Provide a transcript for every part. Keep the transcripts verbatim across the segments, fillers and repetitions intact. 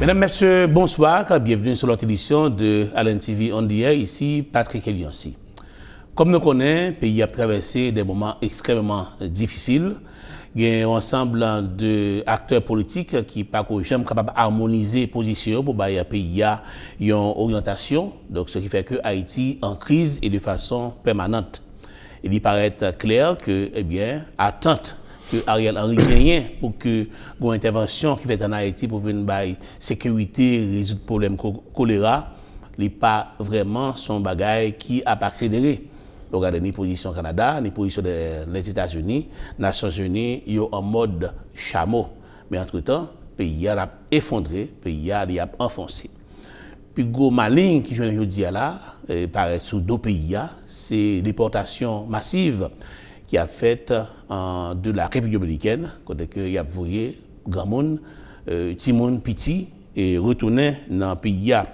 Mesdames, Messieurs, bonsoir. Bienvenue sur l'autre édition de Allen T V On The Air. Ici Patrick Eliancy. Kòm nou konnen, peyi a ap travèse de moman ekstrèmman difisil. Gen yon ansanm de aktè politik ki pako janm kapab amonize pozisyon yo pou bay peyi a yon oryantasyon. Donk, ce qui fait que Haïti en crise et de façon permanente. E li parèt klè ke, ebyen, atant ke Ariel Henry genyen pou ke gon entèvansyon ki fèt ann Ayiti pou vin bay sekirite, rezoud pwoblèm ko-, kolera, li pa vrèman se yon bagay ki ap akselere. Lè w gade ni pozisyon Kanada, ni pozisyon de Lèzetazini, Nasyonzini, yo an mòd chamo. Men antretan, peyi a l ap efondre, peyi a li ap anfonse. Pi gwo maleng ki jounen jodi a la, e, parèt sou do peyi a, se depòtasyon masiv ki ap fèt, e, de la République Dominicaine, kote ke y ap voye granmoun, e, timoun piti, e retounen nan peyi a.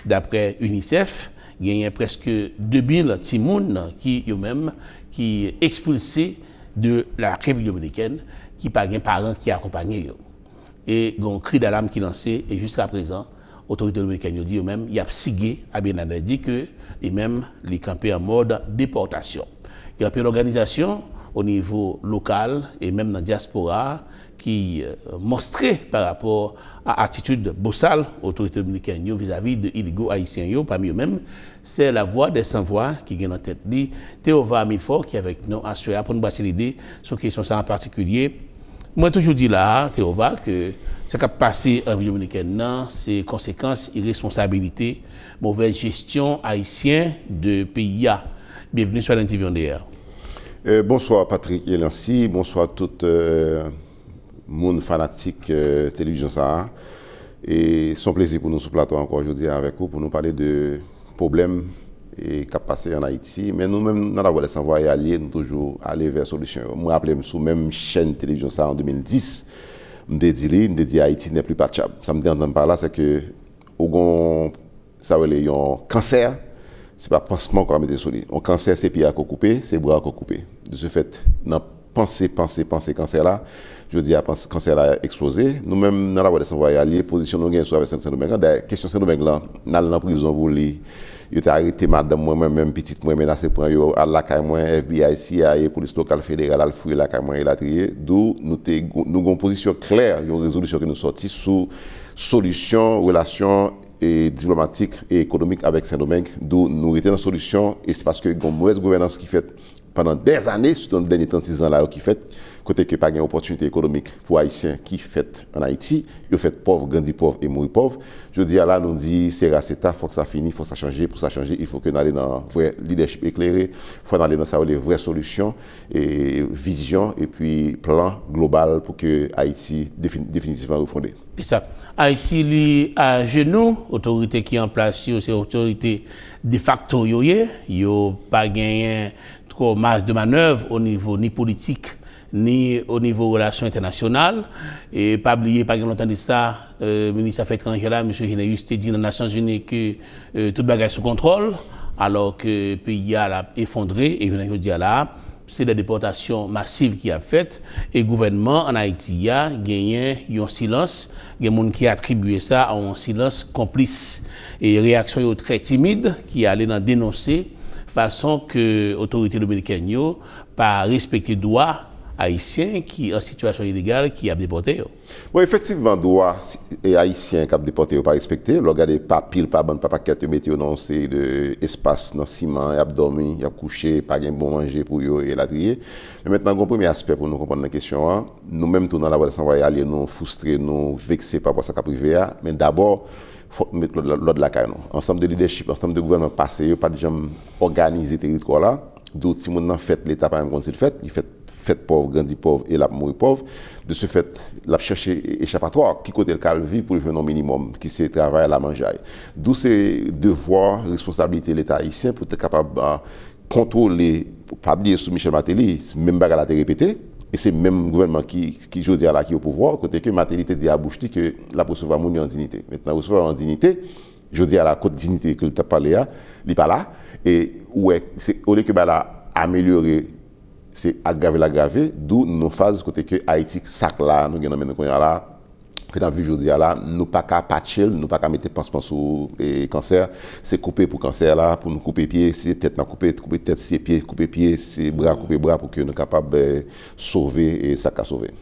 Daprè UNICEF, genyen prèske de mil timoun ki yo menm ki ekspilse de la République Dominicaine, ki pa gen paran ki akonpanye yo. E gen yon kri dalam ki lanse, e jiska prezan, otorite dominikèn yo di yo menm, y ap sige Abinader di ke li menm, li kanpe an mòd depòtasyon. Gen anpil òganizasyon o nivo lokal e menm nan dyaspora a ki, e, monstre pa rapò a atitid bosal otorite dominikèn yo vizavi de iligo ayisyen yo, pami yo menm, se La Voix des Sans Voix ki gen nan tèt li Théova Milfort ki avèk nou aswè a pou n brase lide sou kesyon sa a an patikilye. Mwen toujou di la a, Théova, ke sa k ap pase an Repiblik Dominikèn nan, se konsekans iresponsabilite, movèz jesyon ayisyen de peyi a. Byenveni sou Allen T V On The Air. E, bonswa Patrick Eliancy, bonswa tout, e, moun fanatik, e, televizyon sa a. E se yon plezi pou nou sou plato ankò jodi a avèk ou pou nou pale de pwoblèm, e, k ap pase ann Ayiti. Men nou menm nan La Voix des Sans Voix e Alye, nou toujou ale vè solisyon yo. Mwen raple m sou menm chèn televizyon sa a an de mil dis, m te di li, m te di Haïti n'est plus patchab. Sa m te antann pa la, se ke ou gon sa yo rele yon kansè, se pa pansman w ka mete sou li. Yon kansè, se pye a k ou koupe, se bra a k ou koupe. De ce fait, nan panse, panse, panse kansè la, jodi a, panse kansè la eksploze. Nou menm, nan La Voix des Sans Voix e Alye, pozisyon nou genyen sou afè Sen, Sendomeng lan. Dayè, kesyon Sendomeng lan, n al nan prizon pou li. Yo te arete madanm mwen, mwen menm, pitit mwen, menase pran yo, al lakay mwen, F B I, C I A, polis lokal, federal, al fouye lakay mwen, elatriye. Dou nou te, nou gen yon pozisyon klè, yon rezolisyon ke nou sòti sou solisyon, relasyon e diplomatik e ekonomik avèk Sendomeng, dou nou rete nan solisyon, e se paske gen yon movèz gouvènans ki fèt pandan dèzane, sitou nan dènye trannsis zan la yo ki fèt, kote ke pa gen opòtinite ekonomik pou Ayisyen ki fèt ann Ayiti, yo fèt pòv, grandi pòv e mouri pòv. Jodi a la, nou di, sera seta, fòk sa fini, fòk sa chanje, pou sa chanje, il faut que n ale nan vrè lidèchip eklere, fò n ale nan sa yo rele vrè solisyon, e vizyon, epi plan global pou ke Ayiti defin-, definitivman refonde. Kisa? Ayiti li ajenou, otorite ki an plas yo se otorite defakto yo ye, yo pa genyen twò maj de manèv o nivo ni politik, ni o nivo relasyon entènasyonal. E pa bliye, pa gen lontan de sa, e, minis afè etranjè la, mesye Généus, te di nan Nasyonzini ke, e, tout bagay sou kontwòl, alò ke peyi a l ap efondre, e jounen jodi a la, se de depòtasyon masiv ki ap fèt, e gouvènman ann Ayiti a genyen yon silans, gen moun ki atribye sa a yon silans konplis. E reyaksyon yo trè timid, ki ale nan denonse fason ke otorite dominikèn yo pa respekte dwa Ayisyen ki an sitiyasyon ilegal ki ap depòte yo. Bon, efektivman, dwa Ayisyen k ap depòte yo pa respekte. Lè w gade pa pil, pa bann, pa pakèt, yo mete yo nan yon seri de espas, nan siman, y ap dòmi, y ap kouche, pa gen bon manje pou yo, elatriye. Men mentnan, gen yon premye aspè pou nou konprann nan kesyon an. Nou menm tou, nan La Voix des Sans Voix e Alye, nou fristre, nou vekse pa rapò a sa k ap rive a. Men dabò, fòk nou met lòd, lòd lakay nou. Ansanm de lidèchip, ansanm de gouvènman pase yo pa t janm òganize teritwa la. Dou timoun nan fèt, Leta pa menm konn si l fèt, li fèt, fèt pòv, grandi pòv e l ap mouri pòv. De ce fait, l ap chèche echapatwa, ki kote l ka al viv pou l jwenn yon minimòm, ki se travay, lamanjay. Dou se devwa, responsablite Leta ayisyen pou te kapab, a, kontwole, pa bliye sou Michel Martelly, menm bagay la te repete, e se menm gouvènman ki, ki jodi a la ki o pouvwa, kote ke Martelly te di a bouch li ke l ap resevwa moun yo an diyite. Mentnan, resevwa yo an diyite, jodi a la, kot diyite ke l t ap pale a, li pa la, e ou wè, se, olye ke bagay la amelyore, se agrave l agrave, dou nou nan faz kote ke Ayiti, sa k la, nou gen nan men nou kounye a la, ke n ap viv jodi a la, nou pa ka patche l, nou pa ka mete pansman sou e, kansè. Se koupe pou kansè la, pou nou koupe pye, si se tèt n ap koupe, koupe tèt, si se pye, koupe pye, si se bra, koupe bra, pou ke nou kapab e, sove e, sa k ka sove.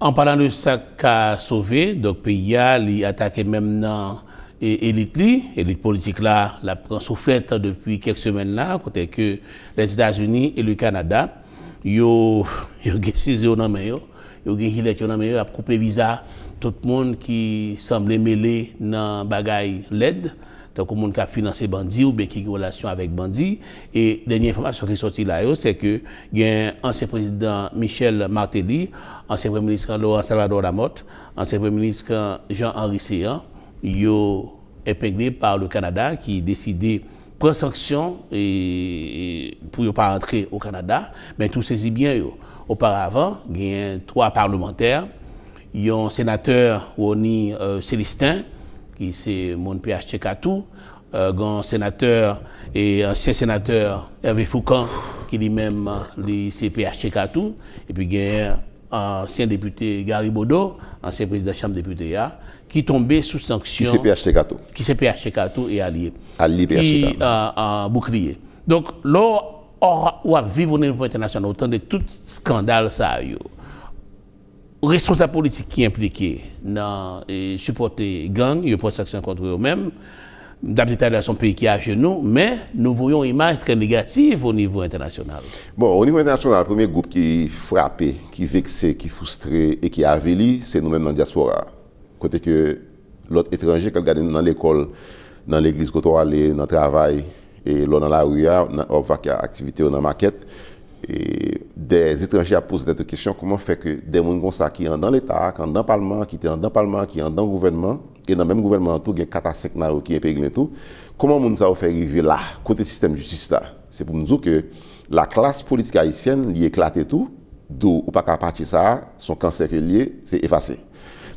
An palan de sa k ka sove, donk peyi a, li atake menm nan e, elit li, elit politik la, l ap pran souflèt depi kèk semèn la, kote ke Lèzetazini e le Kanada, yo, yo gen sizo nan men yo, yo gen jilèt yo nan men yo, y ap koupe viza tout moun ki sanble mele nan bagay lèd, tankou moun k ap finanse bandi oubyen ki gen relasyon avèk bandi. E dènye enfòmasyon ki sòti la yo, se ke gen ansyen prezidan Michel Martelly, ansyen premye minis Laurent Salvador Lamothe, ansyen premye minis Jean Henry Céant, yo epengle pa le Kanada ki deside pran sanksyon e, e, pou yo pa antre o Kanada, men tou sezi byen yo. Oparavan, genyen twa palmantè, yon senatè Rony euh, Célestin, ki se moun P H T K tou, euh, gen senatè e ansyen senatè Hervé Fourcand, ki li menm li se P H T K tou, epi genyen ansyen depite Gary Bodeau, ansyen prezidan chanm depite a, ki tonbe sou sanksyon. Ki se P H T K tou. Ki se P H T K tou e alye. Alye P H T K. Ki uh, uh, boukliye. Donk, lè w ap viv o nivo entènasyonal, ou tande tout skandal sa yo. Responsab politik ki enplike nan e, sipòte gang, yo pran sanksyon kont yo menm. M t ap di talè se yon peyi ki ajenou, men nou voye yon imaj trè negatif o nivo entènasyonal. Bon, o nivo entènasyonal, premye gwoup ki frape, ki vekse, ki fristre e ki avili, se nou menm nan dyaspora a. Kote ke lòt etranje k ap gade nou nan lekòl, nan legliz kote w ale, nan travay, e lè w nan lari a, w ap vake aktivite w nan makèt, e dè etranje ap poze tèt yo kesyon, kòman fè ke dè moun konsa ki anndan Leta a, ki anndan Palman an, ki te anndan Palman an, ki anndan gouvènman, e nan menm gouvènman an tou, gen kat a senk nan yo ki enpegle tou, kòman moun sa yo fè rive la, kote sistèm jistis la? Se pou m di w ke laklas politik ayisyèn, li eklate tou, di w ou pa ka patche sa a, se yon kansè ke l ye, se efase.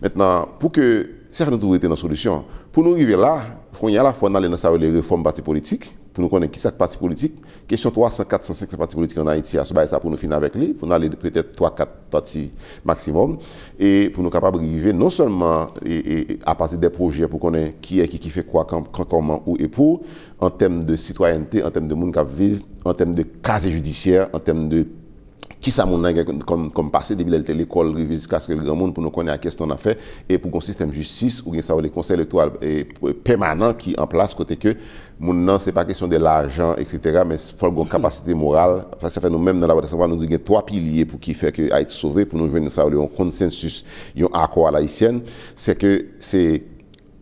Mentnan, pou ke, sa fè nou toujou rete nan solisyon. Pou nou rive la, kounye a la fò n ale nan sa yo rele refòm pati politik, pou nou konnen kisa k pati politik. Kesyon twa san, kat san, senk san pati politik ann Ayiti a, se bagay sa pou nou fini avèk li, pou n ale petèt twa, kat pati maksimòm, e pou nou kapab rive non sèlman e, e, e apati de pwojè pou konnen kiyès ki, ki fè kwa, kan, kan, kòman, ou e pou, an tèm de sitwayènte, an tèm de moun k ap viv, an tèm de kazye jidisyè, an tèm de kisa moun nan gen kòm, kòm pase depi lè l te lekòl rive jiskaske l granmoun pou nou konnen a kiyès non n ap fè e pou gon sistèm jistis oubyen sa yo rele konsèy elektoral e, pèmanan ki an plas kote ke moun nan se pa kesyon de lajan, etsetera, men fò l gon kapasite moral. Sa, sa fè nou menm nan Lavwadlasanba nou di gen twa pilye pou ki fè ke Ayiti sove, pou nou jwenn sa yo rele yon konsensis, yon akò alayisyèn, se ke se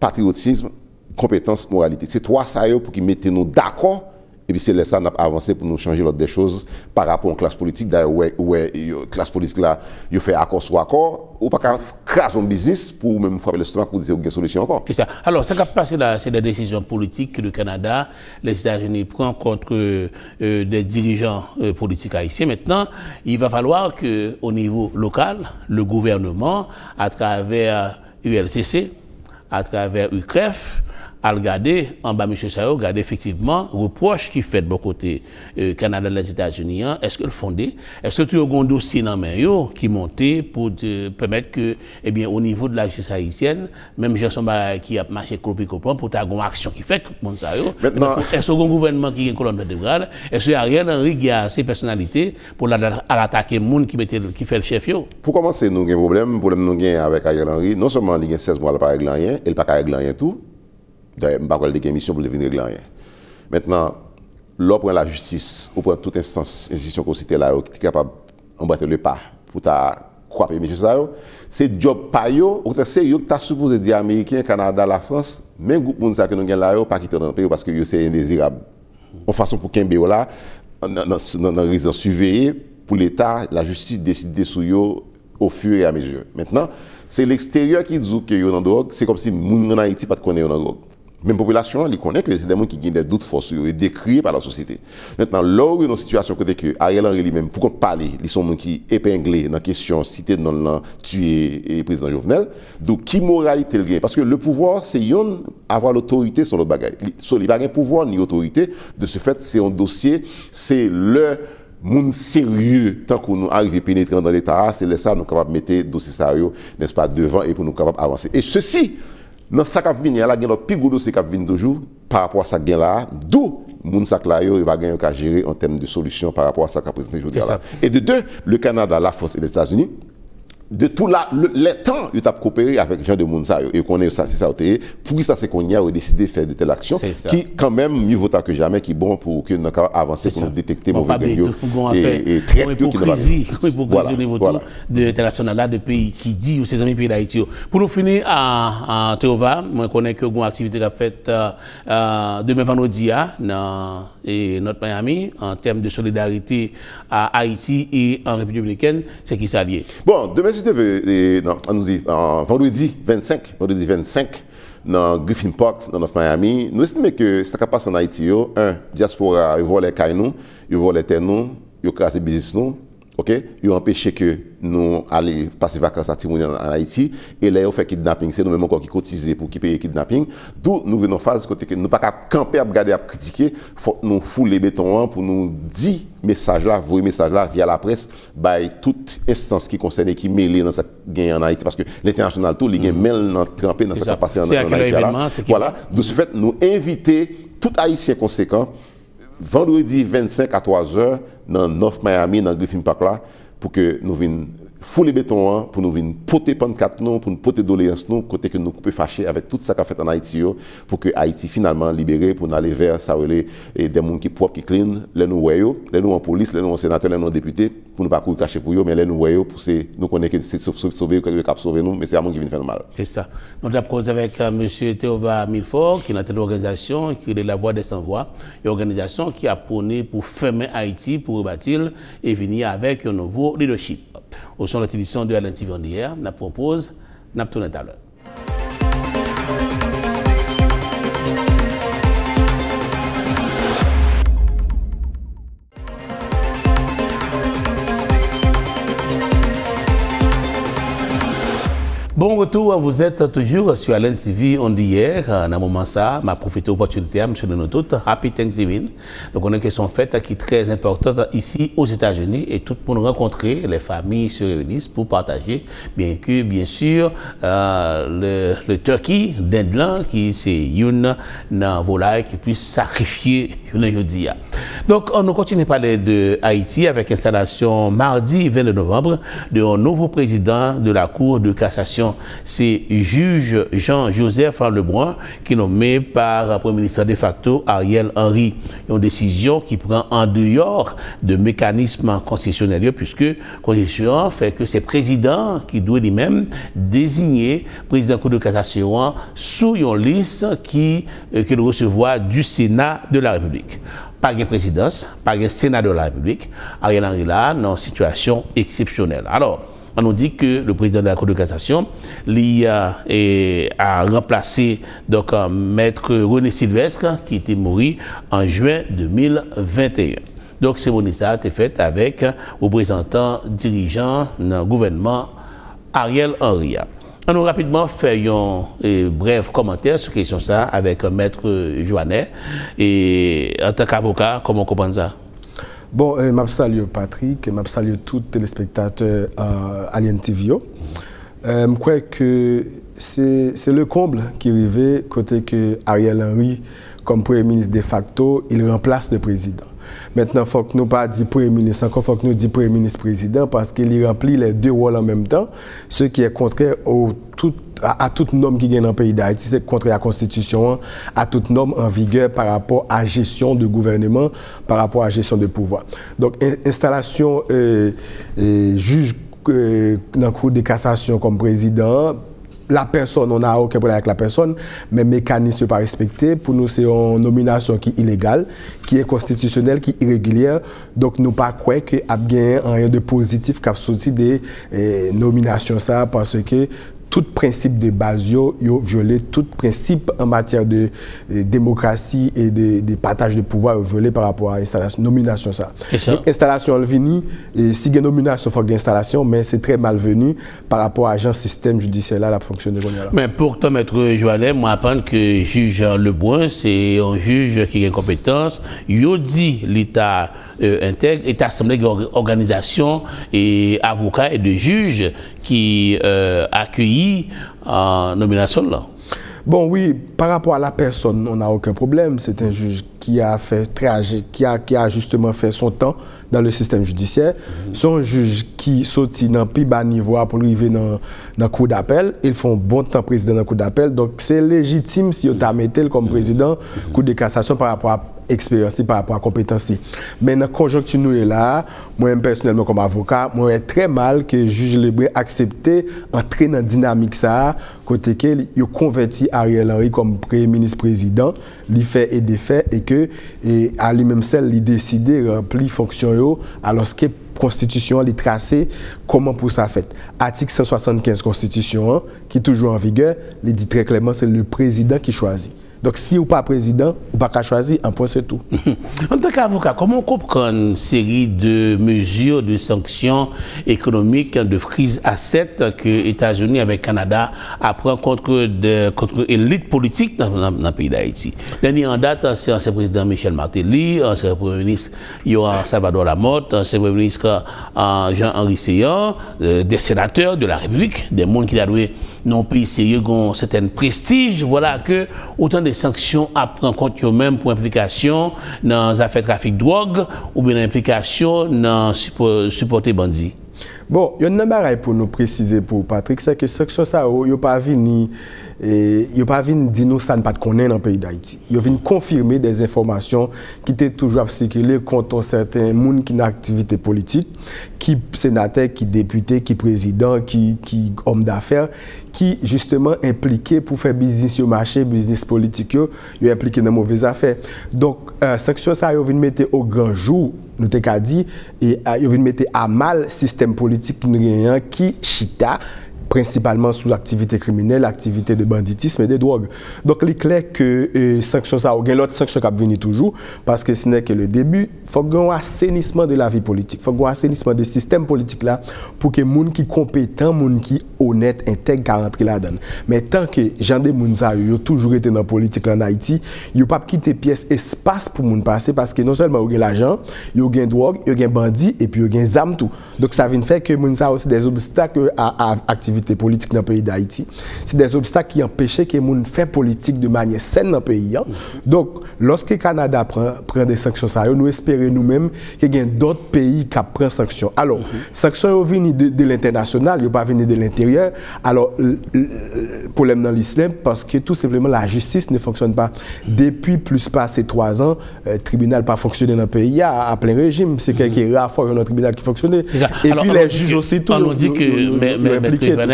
patriyotism, konpetans, moralite. Se twa sa yo pou ki mete nou dakò, epi se lè sa n ap avanse pou nou chanje lòt de choz pa rapò yon klas politik. Dayè, ou wè, ou wè yo, klas politik la, yo fè akò sou akò. Ou pa ka kraze yon biznis pou ou menm frape lestomak pou di se ou ki gen solisyon ankò. Se sa. Alò, sa k ap pase la, se de desizyon politik ke le Canada, les États-Unis pran kont euh, des dirigeants euh, politiques haïtiens. Maintenant, il va falloir que, au niveau local, le gouvernement, à travers U L C C, atravè UCREF, al gade anba mesye sa yo, gade efektivman repwòch ki fèt bò kote Kanada, Lèzetazini an, èske l fonde? Èske tou yo gen yon dosye nan men yo ki monte pou pèmèt ke, ebyen, o nivo de la jistis ayisyèn, menm jan se yon bagay ki ap mache klopikoplan, pou ta gen yon aksyon ki fèt kont moun sa yo, èske w gen yon gouvènman ki gen kolòn vètebral? Èske Ariel Henry gen ase pèsonalite pou l al atake moun ki mete l, ki fè l chèf yo? Pou kòmanse, nou gen pwoblèm. Pwoblèm nou gen avèk Ariel Henry, non sèlman li gen sèz mwa l pa regle anyen, e l pa ka regle anyen tou. Dayè, m pa kwè l te gen misyon pou l te vin regle anyen. Mentnan, lè w pran lajistis, ou pran tout enstans, enstitisyon ke w site la yo, ki te kapab anbrate le pa pou ta kwape mesye sa yo, se djòb pa yo, okontrè, se yo ki ta sipoze di Ameriken, Kanada, Lafrans, men gwoup moun sa ke nou gen la yo, pa kite yo antre nan peyi yo, paske yo se endezirab. Yon fason pou kenbe yo la, nan, nan, nan, nan rezidans siveye, pou Leta, lajistis deside sou yo au fur et à mesure. Mentnan, se leksteryè ki di w ke yo nan dwòg, se kòmsi moun ann Ayiti pa t konnen yo nan dwòg. Menm popilasyon an, li konnen ke se de moun ki gen de dout fò sou yo, e dekriye pa lasosyete. Mentnan, lè w rive nan sitiyasyon kote ke Ariel Henry li menm, pou kont pa li, li se yon moun ki epengle nan kesyon site non l nan tiye e prezidan Jovenel, donk ki moralite l genyen? Paske le pouvoir, se yonn, avoir l'autorité, se yon lòt bagay. Li, so, li pa gen pouvwa ni otorite, de ce fait, se yon dosye, se lè moun serye tankou nou arive penetre andan Leta a, se lè sa nou kapab mete dosye sa yo, nèspa, devan e pou nou kapab avanse. E sesi, nan sa k ap vini a la, gen lòt pi gwo dosye k ap vin toujou pa rapò a sa k gen la a, dou moun sa k la yo, yo pa gen yo ka jere an tèm de solisyon pa rapò a sa k ap prezante jodi a la. E de de, le Canada, la France et les États-Unis, de tout la, le, lè tan yo t ap kopere avèk jan de moun sa yo, e konnen sa, se sa yo te ye, poukisa se kounye a yo deside fè de tèl aksyon ki kanmenm, mieux vaut tard que jamais, ki bon pou ke nou kapab avanse pou nou detekte move gang yo e, e trèt yo ki nan pami nou. Gon ipokrizi o nivo tou de entènasyonal la, de peyi ki di yo se zanmi peyi Dayiti yo. Pou nou fini, a, a Teova, mwen konnen ke gon aktivite k ap fèt, a, a, demen vandredi a, nan e North Miami, an tèm de solidarite a Ayiti e an Repiblik Dominikèn, se kisa l ye? Bon, demen, si Dye vle, e, non, ann nou di, an, vandredi vennsenk, vandredi vennsenk, nan Griffin Park, nan North Miami, nou estime ke sa k ap pase ann Ayiti yo, en, dyaspora, yo vòlè kay nou, yo vòlè tè nou, yo kraze biznis nou, oke? Yo anpeche ke nou ale pase vakans a timoun yo ann Ayiti. E lè yo fè kidnaping, se nou menm ankò ki kotize pou ki peye kidnaping. Dou nou vin nan faz kote ke nou pa ka kanpe ap gade, ap kritike. Fòk nou foule beton an pou nou di mesaj la, voye mesaj la via laprès, bay tout enstans ki konsène, ki mele nan sa k genyen ann Ayiti. Paske lentènasyonal tou, li gen men l nan, tranpe nan sa k ap pase ann, ann Ayiti a la. Vwala. De ce fait, nou envite tout Ayisyen konsekan, vandredi vennsenk a twa zè nan North Miami, nan Griffin Park la, pou ke nou vin foule beton an, pou nou vin pote pannkat nou, pou nou pote doleyans nou, kote ke nou koupe fache avèk tout sa k ap fèt ann Ayiti yo, pou ke Ayiti finalman libere, pou n ale vè sa yo rele, e, de moun ki pwòp, ki clean, lè nou wè yo, lè nou an polis, lè nou an senatè, lè nou an depite, pou nou pa kouri kache pou yo, men lè nou wè yo, pou se, nou konnen ke se sov-, sov-, sove yo, yo k ap sove nou, men se pa moun ki vin fè nou mal. Se sa. Nou t ap koze avèk, euh, mesye Théova Milfort, ki nan tèt òganizasyon ki rele La Voix des Sans Voix, yon òganizasyon ki ap pwone pou fèmen Ayiti, pou rebati l e vini avèk yon nouvo leadership. Au son de l'édition de L N T V On The Air, n ap pran poz, n ap tounen talè. Bon retour, vous êtes toujours sur L N T V On The Air. Nan moman sa, m ap pwofite opòtinite a, m swete nou tout Happy Thanksgiving. Nou konnen ke se yon fèt ki trè enpòtan isi Ozetazini e tout moun rankontre, les familles se réunissent pour partager, bien que, bien sûr, euh, le, le turkey, dend lan, ki se youn nan volay ki plis sakrifye jounen jodi a. Donk, nou kontinye pale de Ayiti avèk enstalasyon madi vennde novanm de yon nouvo prezidan de la Cour de cassation. Se jij Jean Joseph Lebrun ki nonmen pa premye minis defakto Ariel Henry. Yon desizyon ki pran an deyò de mekanis konstitisyonèl yo, piske konstitisyon an fè ke se prezidan an ki dwe li menm deziye prezidan Kou de Kasasyon an sou yon lis ki, euh, ke l resevwa du Sénat de la République. Pa gen prezidans, pa gen Sena de la Repiblik, Ariel Henry la nan yon sitiyasyon eksepsyonèl. Alò, ann nou di ke le président de la Cour de cassation, li, euh, e, a ranplase, donk, euh, mèt René Sylvestre, ki te mouri an jen de mil venteyen. Donk, seremoni sa a te fèt avèk reprezantan dirijan nan gouvènman Ariel Henry a. Ann nou rapidman fè yon, e, brèf kòmantè sou kesyon sa a avèk mèt Joannet. E, antank avoka, kòman w konprann sa? Bon, e, m ap salye w, Patrick, e m ap salye tout telespektatè, e, Alien T V yo. E, m kwè ke se, se le comble ki rive kote ke Ariel Henry, kòm premye minis defakto, il remplace le président. Mentnan, fòk nou pa di premye minis ankò, fòk nou di premye minis prezidan, paske li ranpli les deux rôles en même temps, ce qui est contraire au tout, à, à toute norme ki gen nan peyi Dayiti, se kontrè a konstitisyon an, à toute norme en vigueur par rapport à gestion de gouvernement, par rapport à gestion de pouvoir. Donk, en-, enstalasyon, e, e, jij, e, nan Kou de Kasasyon kòm prezidan an, la personne, on n'a aucun problème avec la personne, men mekanis yo pa respekte. Pou nou, se yon nominasyon ki ilegal, ki enkonstitisyonèl, ki iregilyè. Donk, nou pa kwè ke ap genyen anyen de pozitif k ap soti de, e, nominasyon sa a, paske tout prensip de baz yo, yo vyole tout prensip an matyè de eh, demokrasi e de, de pataj de pouvwa yo vyole pa rapò a enstalasyon, nominasyon sa. Donk, enstalasyon an vini, e si gen nominasyon, fòk gen enstalasyon, men se trè malveni pa rapò a jan sistèm jidisyè la ap fonksyone kounye a la. Men pourtan, Mèt Joanel, mwen aprann ke jij Lebrun se yon jij ki gen konpetans. Yo di li ta entèg, e ta sanble gen òganizasyon e avoka e de jij ki akeyi nominasyon l lan. Bon, wi, par rapport à la personne, on n'a aucun problème. C'est un juge qui a fait très, qui a, qui a justement fait son temps dans le système judiciaire. Se yon jij ki soti nan pi ba nivo a pou l rive nan, nan kou dapèl. E l fè yon bon tan prezidan nan kou dapèl. Donk, se lejitim si yo ta mete l kòm prezidan kou de kasasyon pa rapò a eksperyans li, pa rapò a konpetans li. Men nan konjonkti nou ye la a, mwen menm pèsonèlman kòm avoka, mwen wè trè mal ke jij Lebrun aksepte antre nan dinamik sa a, kote ke yo konvèti Ariel Henry kòm premye minis prezidan, li fè e defè, e ke e a li menm sèl li deside ranpli fonksyon yo, alòske konstitisyon an li trase kòman pou sa fèt. Atik san swasannkenz konstitisyon an, ki toujou an vigè, li di trè klèman se le prezidan ki chwazi. Donk, si ou pa prezidan, ou pa ka chwazi, an pwen se tou. Antanke avoka, kòman w konprann seri de mezi de sanksyon ekonomik, de friz asèt ke Etazini avèk Kanada ap pran kont de, kont elit politik nan, nan, nan peyi Dayiti? Dènye an dat, se ansyen prezidan Michel Martelly, ansyen premye minis João Salvador Lamothe, ansyen premye minis Jean Henry Céant, de senatè de la Repiblik, de moun ki ta dwe nan yon peyi serye, gen yon sètèn prestij, vwala ke otan de sanksyon ap pran kont yo menm pou enplikasyon nan zafè trafik dwòg oubyen nan enplikasyon nan sipò-, sipòte bandi. Bon, yonn nan bagay pou nou presize pou Patrick, se ke sanksyon sa yo, yo pa vini, e, yo pa vin di nou sa n pa t konnen nan peyi Dayiti. Yo vin konfime de enfòmasyon ki te toujou ap sikile kont yon sèten moun ki nan aktivite politik, ki senatè, ki depite, ki prezidan, ki, ki òm dafè, ki jisteman enplike pou fè biznis yo mache, biznis politik yo, yo enplike nan move zafè. Donk, e, sanksyon sa yo vin mete o gran jou, nou te ka di, e, a, yo vin mete a mal sistèm politik ki nou genyen an, ki chita prensipalman sou aktivite kriminèl, aktivite de banditisme e de dwòg. Donk, li klè ke, e, sanksyon sa yo, gen lòt sanksyon k ap vini toujou, paske ce n'est que le début. Fòk gen yon asenisman de lavi politik. Fòk gen yon asenisman de sistèm politik la pou ke moun ki konpetan, moun ki onèt, entèg ka rantre ladan l. Men tan ke jan de moun sa yo, yo toujou rete nan politik la an Ayiti, yo p ap kite pyès espas pou moun pase paske non sèlman yo gen lajan, yo gen dwòg, yo gen bandi, epi yo gen zam tou. Donk, sa vin fè ke moun sa yo se des obstacles à, à aktivite politik nan peyi Dayiti. Se des obstacles ki anpeche ke moun fè politik de manyè sèn nan peyi an. Donk, lòske Kanada pran, pran de sanksyon sa yo, nou espere nou menm ke gen dòt peyi k ap pran sanksyon. Alò, sanksyon yo vini de, de lentènasyonal, yo pa vini de lenteryè. Alò, l-, l-, pwoblèm nan li senp, paske tou senpleman lajistis ne fonctionne pas. Depi plis pase twa zan, e, tribinal pa fonksyone nan peyi a, a plen rejim. Se kèlke ra fwa w jwenn yon tribinal ki fonksyone. Epi lè jij osi tou, yo, yo, yo, yo enplike tou.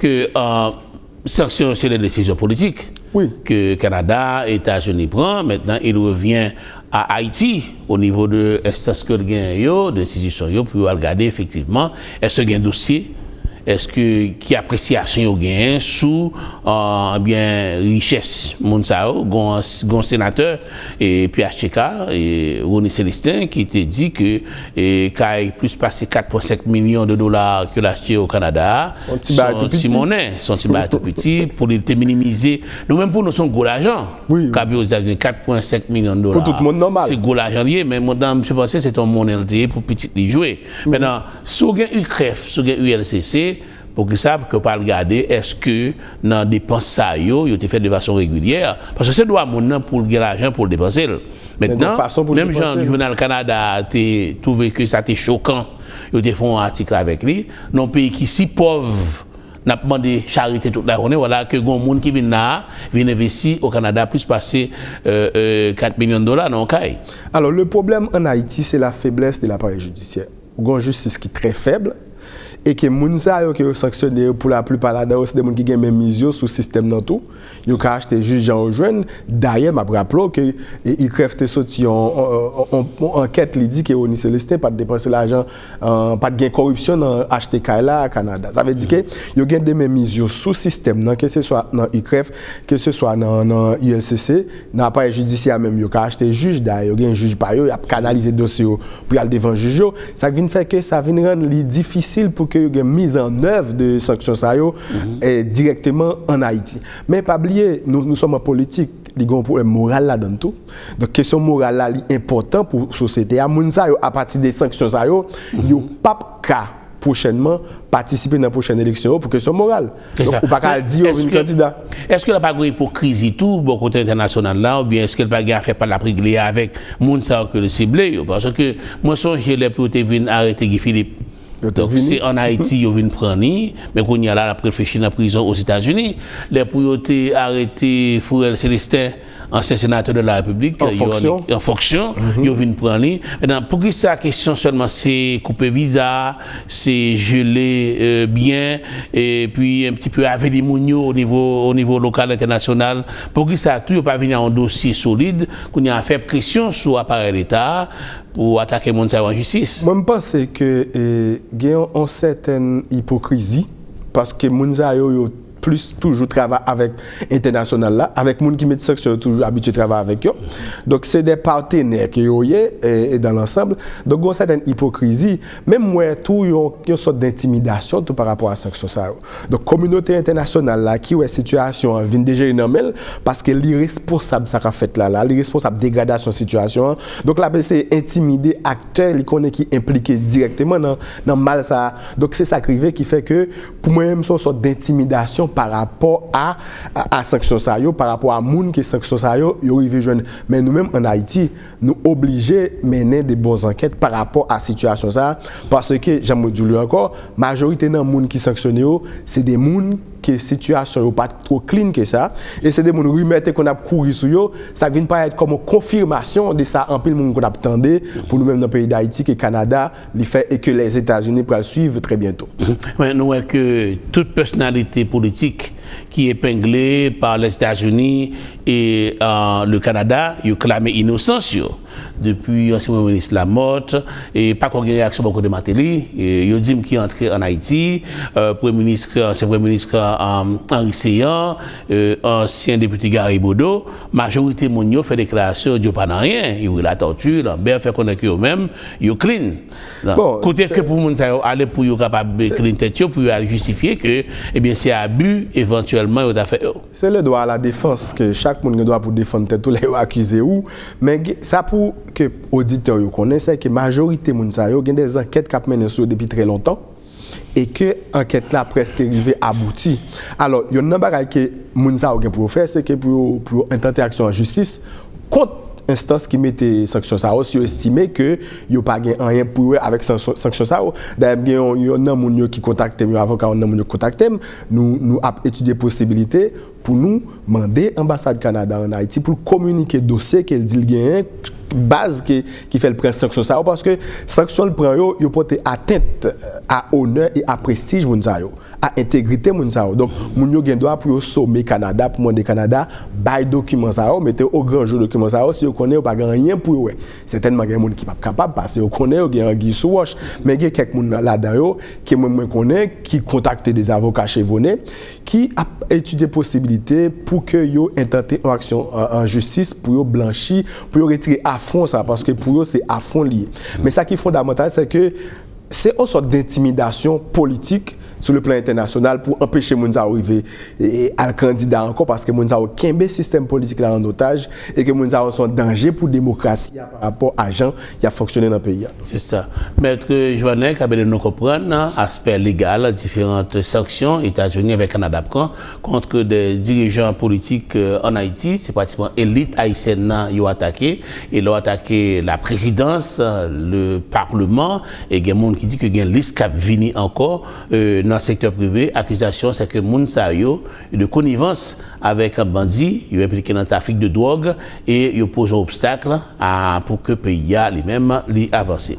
Ke, e, sanksyon se de desizyon politik ke Kanada, Etazini pran. Maintenant, il revient à Haïti, au niveau de enstans ke l genyen yo, de enstitisyon yo, pou yo al gade efektivman, èske gen dosye, èske, ki apresyasyon yo genyen sou, e, ebyen, richès moun sa yo, gon, gon senatè, e, P H T K, e, Rony Célestin, ki te di ke, e, kay plis pase kat pwen senk milyon de dola ke l achte o Kanada a, se yon ti bagay tou piti. Se yon ti monnen, se yon ti bagay tou piti, pou li te minimize. Nou menm pou nou, se yon gwo lajan. Wi, wi. K ap viv Ozetazini, kat pwen senk milyon dola. Pou tout moun nòmal. Se gwo lajan li ye, men montan, misye panse se te yon monnen l te ye pou pitit li jwe. Mentnan, si w gen UCREF, si w gen U L C C, poukisa ke w pa al gade èske nan depans sa yo, yo te fèt de fason regilyè? Paske se dwa moun nan pou l gen lajan pou l depanse l. Mentnan, menm jan jounal Kanada a te twouve ke sa te chokan, yo te fè yon atik avèk li, nan yon peyi ki si pòv, n ap mande charite tout lajounen, vwala ke gen yon moun ki vin la a, vin envesti o Kanada plis pase, e, e, kat milyon dola nan yon kay. Alors, le problème en Haïti, c'est la faiblesse de l'appareil judiciaire. Ou gen yon jistis ki trè fèb, E ke moun sa yo ke yo sanksyone yo, pou laplipa ladan yo, se de moun ki gen menmiz yo sou sistèm nan tou. Yo ka achte jij jan yo jwenn. Dayè, m ap raple w ke, e, ICREF te soti yon, yon, yon, yon ankèt, li di ke Rony Célestin pa t depanse lajan, e, pa t gen kòripsyon nan achte kay la a Kanada. Sa vle di ke yo gen de menmiz yo sou sistèm nan, ke se swa nan ICREF, ke se swa nan, nan U L C C, nan aparèy jidisyè a menm, yo ka achte jij, dayè yo gen jij pa yo, y ap kanalize dosye yo pou y al devan jij yo. Sa k vin fè ke sa vin rann li difisil pou ke yo gen mizannèv de sanksyon sa yo, e, dirèkteman ann Ayiti. Men pa bliye, nou, nou sòm an politik, li gen yon pwoblèm moral ladan l tou. Donk, kesyon moral la, li enpòtan pou sosyete a. Moun sa yo, apati de sanksyon sa yo, yo p ap ka pwochènman patisipe nan pwochèn eleksyon yo pou kesyon moral. Donk, ou pa ka al di yo vin kandida. Èske l pa gen ipokrizi tou bò kote entènasyonal la, oubyen èske l pa gen afè pa l ap regle avèk moun sa yo ke l sible yo? Paske mwen sonje lè pou yo te vin arete Guy Philippe. Donk, se ann Ayiti yo vin pran li, men kounye a la, l ap reflechi nan prizon Ozetazini. Lè pou yo te arete Furel Célestin, ansyen senatè de la Repiblik, an fonksyon, yo vin pran li. Mentnan, poukisa kesyon sèlman se koupe viza, se jele, e, byen, epi un petit peu avili moun yo o nivo, o nivo lokal, entènasyonal? Poukisa tou yo pa vini a yon dosye solid, kounye a fè presyon sou aparèy Leta a pou atake moun sa yo an jistis? Mwen, m panse ke, e, gen yon, yon sètèn ipokrizi, paske moun sa yo, yo plis toujou travay avèk entènasyonal la, avèk moun ki met sanksyon yo toujou abitye travay avèk yo. Donk, se de patenè ke yo ye, e, e dan lansanb. Donk, gen yon sètèn ipokrizi. Men m wè tou yon, yon sòt dentimidasyon tou pa rapò a sanksyon sa yo. Donk, kominote entènasyonal la ki wè sitiyasyon an vin dejere nan men l, paske li responsab sa k ap fèt la, la, li responsab degradasyon sitiyasyon an. Donk, l ap eseye entimide aktè li konnen ki enplike dirèkteman nan, nan mal sa a. Donk, se sa k rive ki fè ke, pou mwen menm, se yon sòt dentimidasyon pa rapò a, a, a sanksyon sa yo, pa rapò a moun ke sanksyon sa yo, yo rive jwenn. Men nou menm, ann Ayiti, nou oblije mennen de bon ankèt pa rapò a sitiyasyon sa a, paske, jan mwen di w li ankò, majorite nan moun ki sanksyone yo, se de moun ke sitiyasyon yo pa t twò clean ke sa, e se de moun rimè te konn ap kouri sou yo, sa k vin parèt kòm yon konfimasyon de sa anpil moun konn ap tande pou nou menm nan peyi Dayiti, ke Kanada, li fè e ke Lèzetazini pral swiv trè byento. Men nou wè ke tout pèsonalite politik ki epengle pa Lèzetazini e, e, le Kanada, yo klame inosans yo. Depi ansyen premye minis Lamothe, e pa ko gen reyaksyon bò kote Martelly, e yo di m ki antre ann Ayiti, e, premye minis, ansyen premye minis, e, Henry Céant, e, ansyen depite Gary Bodeau, majorite moun yo fè deklarasyon, yo di yo pa nan anyen. Youri Latortue, Lambert fè konnen ke yo menm, yo clean. Bon, kote ke pou moun sa yo ale pou yo kapab clean tèt yo, pou yo al jistifye ke, ebyen, se abi evantyèlman yo ta fè yo? Se le droit à la défense, ke chak moun gen dwa pou defann tèt ou lè yo akize ou. Men sa pou ke oditè yo konnen, se ke majorite moun sa yo gen de ankèt k ap mennen sou yo depi trè lontan, e ke ankèt la prèske rive abouti. Alò, yonn nan bagay ke moun sa yo gen pou yo fè, se ke pou yo, pou yo entante aksyon an jistis kont enstans ki mete sanksyon sa yo, si yo estime ke yo pa gen anyen pou yo wè avèk sanksyon, sanksyon sa yo. Dayè, m gen yon, yonn nan moun yo ki kontakte m, yon avoka, yonn nan moun yo ki kontakte m, nou, nou ap etidye posibilite pou nou mande anbasad Kanada ann Ayiti pou l kominike dosye ke l di l genyen, baz ke, ki fè l pran sanksyon sa yo, paske sanksyon l pran yo, yo pote atent a onè e a prestij moun sa yo, a entegrite moun sa yo. Donk, moun yo gen dwa pou yo some Kanada, pou mande Kanada bay dokiman sa yo, mete o gran jou dokiman sa yo, si yo konnen yo pa gen anyen pou yo wè. Sètènman, gen moun ki p ap kapab, paske yo konnen yo gen anguille sous roche. Men gen kèk moun ladan yo, ke mwen, mwen konnen, ki kontakte de avoka chevronné, ki ap etidye posibilite pou ke yo entante yon aksyon an, an jistis, pou yo blanchi, pou yo retire afwon sa, paske pou yo, se afwon li ye. Men sa ki fondamantal, se ke se yon sòt dentimidasyon politik sou le plan entènasyonal pou anpeche moun sa yo rive, e, e, al kandida ankò, paske moun sa yo kenbe sistèm politik la an otaj, e ke moun sa yo se yon danje pou demokrasi a pa rapò a jan y ap fonksyone nan peyi a. Se sa. Mèt Joannin, kabinet nou konprann aspè legal diferan sanksyon Etazini avèk Kanada pran kont de dirijan politik, e, ann Ayiti. Se pratikman elit ayisyèn nan yo atake. E lè w atake la présidence, le parlement, e gen moun ki di ke gen lis k ap vini ankò, e, nan sektè prive. Akizasyon se ke moun sa yo de konivans avèk bandi, yo enplike nan trafik de dwòg e yo poze obstak a, pou ke peyi a li menm li avanse.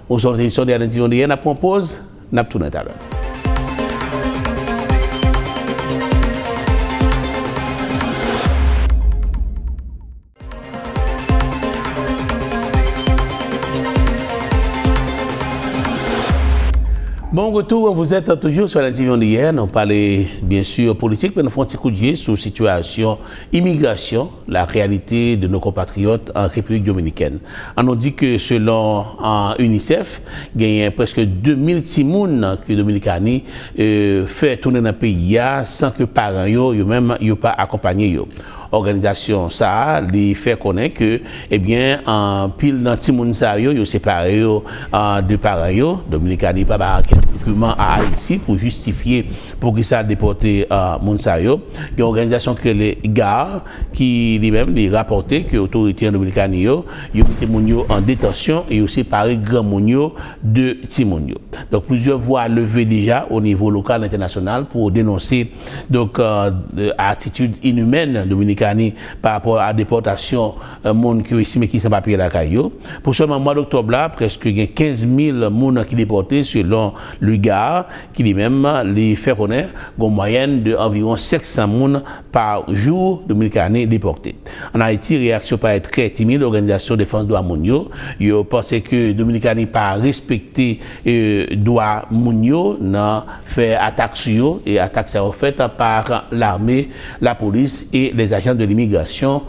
Yon sòt edisyon de Alanti Mondrian ap pran poz. N ap tounen talè. Bon retour, vous êtes toujours sur la T V Only. Nou pale, byen si, politik, men nou fè yon ti kout je sou sitiyasyon imigrasyon, la réalité de nos compatriotes en République Dominicaine. An nou di ke selon, euh, UNICEF, genyen prèske de mil timoun ke Dominikani, euh, fè tounen nan peyi a san ke paran yo, yo menm, yo pa akonpanye yo. Òganizasyon sa a, li fè konnen ke, ebyen, anpil nan timoun sa yo, yo separe yo, euh, de paran yo. Dominikani pa bay okenn dokiman a Ayiti pou jistifye poukisa depòte, euh, moun sa yo. Gen òganizasyon ki rele GARR, ki li menm, li rapòte ke otorite an Dominikani yo, yo mete moun yo an detansyon e yo separe granmoun yo de timoun yo. Donk, plizyè vwa leve deja o nivo lokal, entènasyonal pou denonse, donk, euh, atitid inimèn Dominikani pa rapò a depòtasyon, euh, moun ki yo estime ki san papye lakay yo. Pou sèlman mwa doktòb la, prèske gen kenz mil moun ki depòte selon le GARR, ki li menm, li fè konnen gon mwayèn de anviwon senk san moun pa jou Dominikani depòte. An Ayiti, reyaksyon parèt trè timid. Òganizasyon defans dwa moun yo, yo panse ke Dominikani pa respekte, eh, dwa moun yo nan fè atak sou yo, e atak sa yo fèt pa lame, lapolis e les agents de l'immigration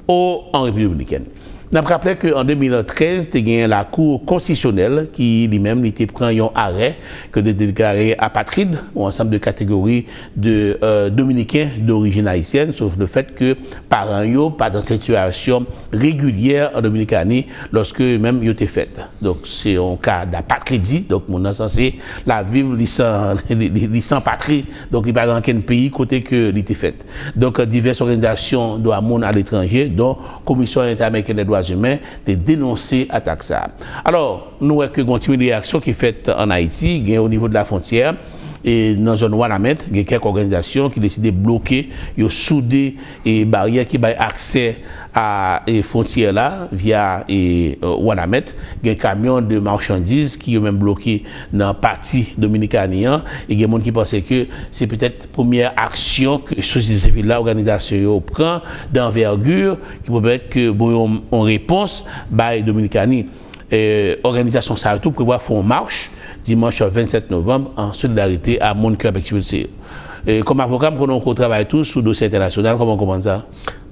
o, an Repiblik Dominikèn. N ap raple ke an de mil trèz, te gen Lakou Konstitisyonèl ki, li menm, li te pran yon arè ke te deklare apatrid, yon ansanm de kategori de, euh, Dominiken dorijin ayisyèn, sof le fèt ke paran yo pa t an sitiyasyon regilyè an Dominikani lòske yo menm yo te fèt. Donk, se yon ka d'apatridi. Donk, moun nan sanse l ap viv, li san, li, li, li san patri. Donk, li pa gen okenn peyi kote ke li te fèt. Donk, divès òganizasyon dwa moun aletranje, don Commission Interaméricaine des Droits Humains, te denonse atak sa a. Alò, nou wè ke gon timoun reyaksyon ki fèt ann Ayiti, gen o nivo de la fwontyè, e nan zòn Wanament, gen kèk òganizasyon ki deside bloke, yo soude, e baryè ki bay aksè a, e fwontyè la, via, e, e, Wanament. Gen kamyon de machandiz ki yo menm bloke nan pati Dominikani an, e gen moun ki panse ke se petèt premyè aksyon ke sosyete sivil la, òganizasyon yo pran d'anvègi ki pèmèt ke bon yon, yon repons bay Dominikani. E, òganizasyon sa yo tou prevwa fè yon mach dimanch vennsèt novanm an solidarite a moun ke y ap ekspilse yo. E, kòm avoka, m konnen w ko travay tou sou dosye entènasyonal, kòman w konprann sa?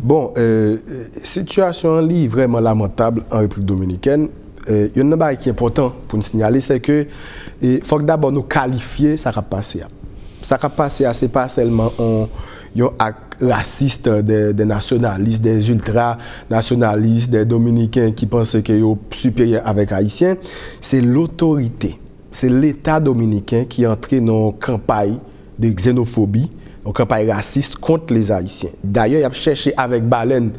Bon, e, e, sitiyasyon an li vrèman lamantab an Repiblik Dominikèn. E, youn nan bagay ki enpòtan pou n sinyale, se ke, e, fòk dabò nou kalifye sa k ap pase a. Sa k ap pase a, se pa sèlman yon, yon ak rasis de, de nasyonalis, de ziltra nasyonalis, de Dominiken ki panse ke yo siperyè avèk Ayisyen. Se lotorite, se Leta dominiken ki antre nan yon kanpay de ksenofobi, yon kanpay rasis kont les Ayisyen. Dayè, y ap chèche avèk balèn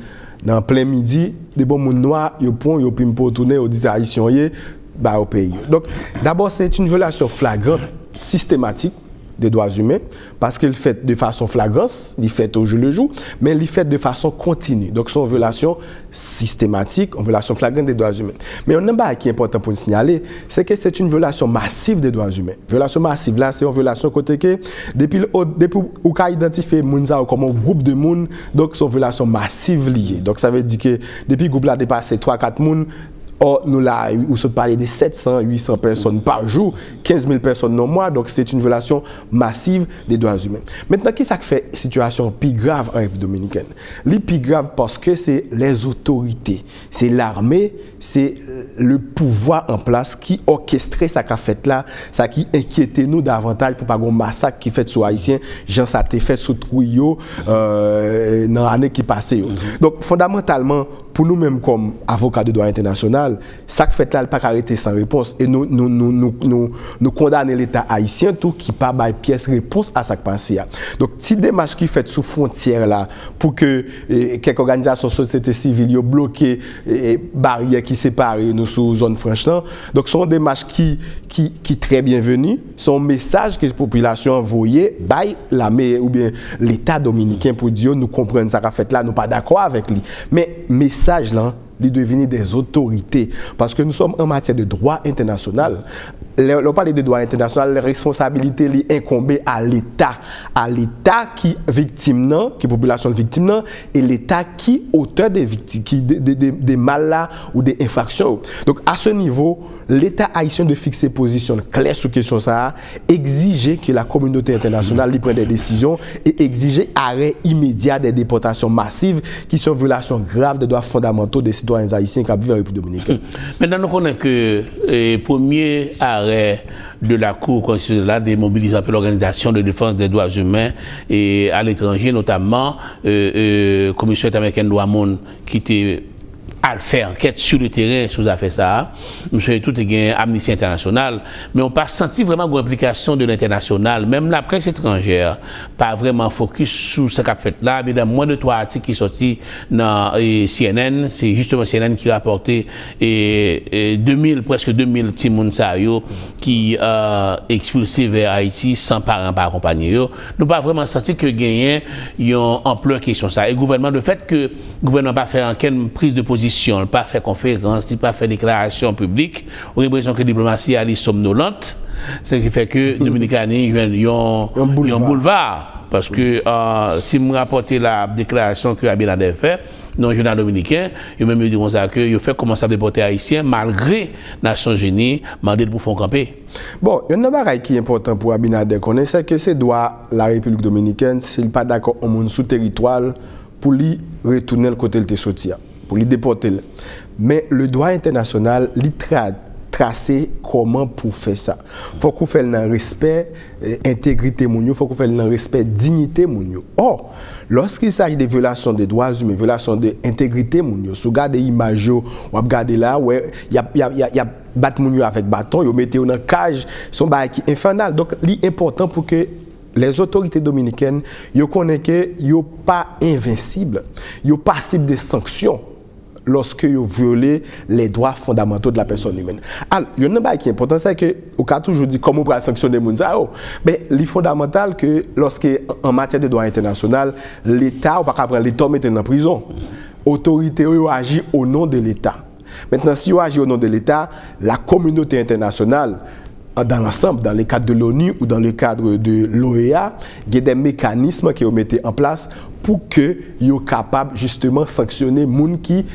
nan plen midi, de bon moun nwa, yo pran, yo pimpe w tounen, yo di se Ayisyen w ye, ba yo peyi yo. Donk, dabò, se yon vyolasyon flagrant, sistematik de dwa imen, paske l fèt de fason flagrans, li fèt o jou le jou, men li fèt de fason kontini. Donk, se yon vyolasyon sistematik, yon vyolasyon flagrant de dwa imen. Men yon nan bagay ki enpòtan pou n sinyale, se ke se yon vyolasyon masiv de dwa imen. Vyolasyon masiv la, se yon vyolasyon kote ke depi, depi ou ka idantifye moun sa yo kòm yon gwoup de moun, donk se yon vyolasyon masiv li ye. Donk sa vle di ke depi gwoup la depase twa, kat moun, ò, nou la, ou sot pale de sèt san, uit san pèsòn pa jou, kenz mil pèsòn nan mwa, donk se yon vyolasyon masiv de dwa imen. Mentnan, kisa k fè sitiyasyon an pi grav an Repiblik Dominikèn? Li pi grav paske se lèzotorite, se lame, se le pouvwa an plas ki òkestre sa k ap fèt la, sa ki enkyete nou davantaj pou pa gen yon masak ki fèt sou Ayisyen, jan sa te fèt sou Trujillo, euh, nan ane ki pase yo. Donk, fondamantalman, pou nou menm kòm avoka de dwa entènasyonal, sa k fèt la, li pa ka rete san repons. E nou, nou, nou, nou, nou, nou kondane Leta ayisyen tou ki pa bay pyès repons a sa k pase a. Donk, ti demach ki fèt sou fwontyè la pou ke, e, kèk òganizasyon sosyete sivil yo bloke, e, baryè ki separe nou sou zòn franch lan. Donk, se yon demach ki, ki, ki trè byenveni. Se yon mesaj ke popilasyon an voye bay lame oubyen Leta dominiken pou di yo, nou konprann sa k ap fèt la, nou pa dakò avèk li. Men mesaj lan, li dwe vini dè zotorite. Paske nou sòm an matyè de dwa entènasyonal. lè, lè w pale de dwa entènasyonal, responsabilite li enkonbe a Leta, a Leta ki viktim nan, ki popilasyon viktim nan, e Leta ki otè de vikti, ki de, de, de, de mal la ou de enfraksyon yo. Donk, a se nivo, Leta ayisyen dwe fikse pozisyon l klè sou kesyon sa a, egzije ke la kominote entènasyonal li pran de desizyon e egzije arè imedya de depòtasyon masiv ki se yon vyolasyon grav de dwa fondamanto de sitwayen ayisyen k ap viv an Repiblik Dominiken. Mentnan, nou konnen ke e, premye arè de la Cour constitutionnelle la demobilize anpil òganizasyon de defans de dwa imen e aletranje, notamman e, e, Komisyon Entèamerikèn Dwa Moun ki te al fè ankèt sou le teren sou zafè sa a. M sonje tou te gen Amnesty International, men w pa santi vrèman gen enplikasyon de lentènasyonal. Menm laprès etranjè pa vrèman fokis sou sa k ap fèt la. Men nan mwen de twa atik ki sòti nan e, C N N, se jisteman C N N ki rapòte e, e, de mil, prèske de mil timoun sa yo ki e, ekspilse vè Ayiti san paran pa akonpanye yo. Nou pa vrèman santi ke genyen yon anplè kesyon sa. E gouvènman, de fèt ke gouvènman pa fè ankenn priz de pozisyon, li pa fè konferans, li pa fè deklarasyon piblik, ou gen enpresyon ke diplomasi a li somnolant, se ki fè ke Dominikani jwenn yon, yon boulva. Paske e, si m rapòte la deklarasyon ke Abinader fè nan yon jounal dominiken, yo menm yo di konsa ke yo fèk kòmanse ap depòte Ayisyen malgre Nasyonzini mande l pou fè yon kanpe. Bon, yonn nan bagay ki enpòtan pou Abinader konnen, se ke se dwa la Repiblik Dominikèn, si l pa dakò yon moun sou teritwa l, pou li retounen l kote l te soti a, pou li depòte l. Men le dwa entènasyonal, li tra, trase kòman pou fè sa. Fòk ou fè l nan respè e, entegrite moun yo, fòk ou fè l nan respè diyite moun yo. Ò, lorsqu'il s'agit de vyolasyon de dwa imen, vyolasyon de entegrite moun yo, si w gade imaj yo, w ap gade la, wè, y ap, y ap, y ap, y ap bat moun yo avèk baton, yo mete yo nan kaj, se yon bagay ki enfènal. Donk, li enpòtan pou ke lèzotorite dominikèn, yo konnen ke yo pa envensib, yo pasib de sanksyon lòske yo vyole les droits fondamentaux de la personne humaine. Al, yonn nan bagay ki enpòtan, se ke ou ka toujou di kòman ou pral sanksyone moun sa yo. Men, li fondamantal ke lòske an matyè de dwa entènasyonal, Leta, ou pa ka pran Leta ou mete l nan prizon. Otorite yo, yo aji o non de Leta. Mentnan, si yo aji o non de Leta, la kominote entènasyonal, dans l'ensemble, dans le cadre de l'ONU ou dans le cadre de l'OEA, gen de mekanism ke yo mete an plas pou ke yo kapab jisteman sanksyone moun ki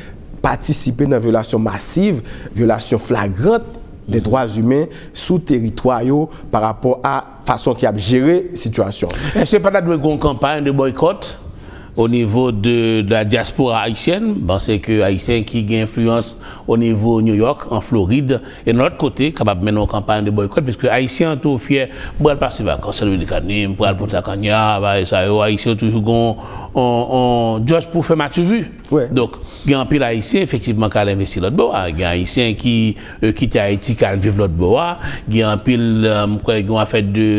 patisipe nan vyolasyon masiv, vyolasyon flagrant de dwa imen sou teritwa yo pa rapò a fason ki ap jere sitiyasyon. Èske pa ta dwe gen yon kanpay de boycott au niveau de, de la diaspora haïtienne? M panse ke Ayisyen ki gen enfliyans o nivo New York, an Florid, e nan lòt kote, kapab mennen yon kanpay de boycott, piske Ayisyen an tou fyè, m pral pase vakans an Dominikani, m pral Punta Cana, bagay sa yo, Ayisyen yo toujou gon, on, on, just pou fè mativi. Donk, gen anpil Ayisyen, efektivman, k al envesti lòt bò a. Gen Ayisyen ki e, kite Ayiti, k al viv lòt bò a. Gen anpil, e, m kwè, gen yon afè de,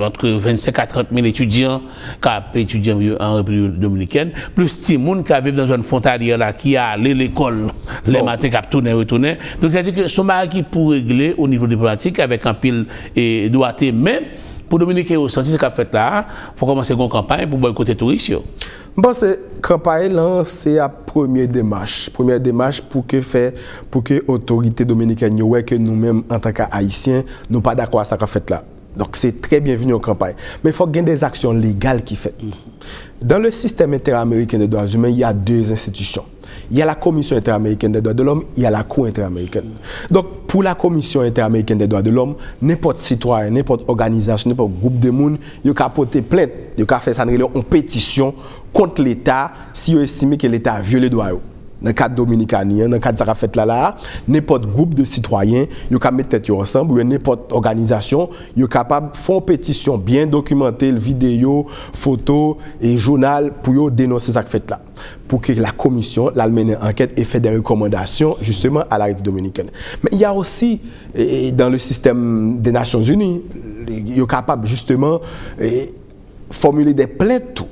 entre vennsenk a trant mil etidyan k ap etidye an Repiblik Dominikèn, plis timoun k ap viv nan zòn fwontalyè la, ki ale lekòl lè maten, k ap tounen, retounen. Donk, sa di ke se yon bagay ki pou regle o nivo diplomatik avèk anpil e, dwate. Men, pou Dominiken yo santi sa k ap fèt la a, fò kòmanse gen yon kanpay pou bòykote touris yo. M panse kanpay lan se ap premye demach. Premye demach pou ke fè, pou ke otorite dominikèn yo wè ke nou menm, antanke Ayisyen, nou pa dakò a sa k ap fèt la. Donk, se trè byenveni yon kanpay. Men fòk gen de aksyon legal ki fèt. Dans le système interaméricain des droits humains, il y a deux institutions. Il y a la Commission interaméricaine des droits de l'homme, il y a la Cour interaméricaine. Donk, pou la Commission interaméricaine des droits de l'homme, nenpòt sitwayen, nenpòt òganizasyon, nenpòt gwoup de moun, yo ka pote plent, yo ka fè sa n rele yon petisyon kont Leta si yo estime ke Leta vyole dwa yo. Nan kad Dominikani an, nan kad sa k ap fèt la la a, nenpòt gwoup de sitwayen, yo ka met tèt yo ansanm, oubyen nenpòt òganizasyon, yo kapab fè yon petisyon byen dokimante l, videyo, foto, e jounal, pou yo denonse sa k fèt la. Pou ke la komisyon l al mennen ankèt e fè de rekòmandasyon, jisteman, a la Repiblik Dominikèn. Men il y a aussi, e, e, dans le système des Nations Unies, yo kapab, jisteman, e, fòmile de plent tou.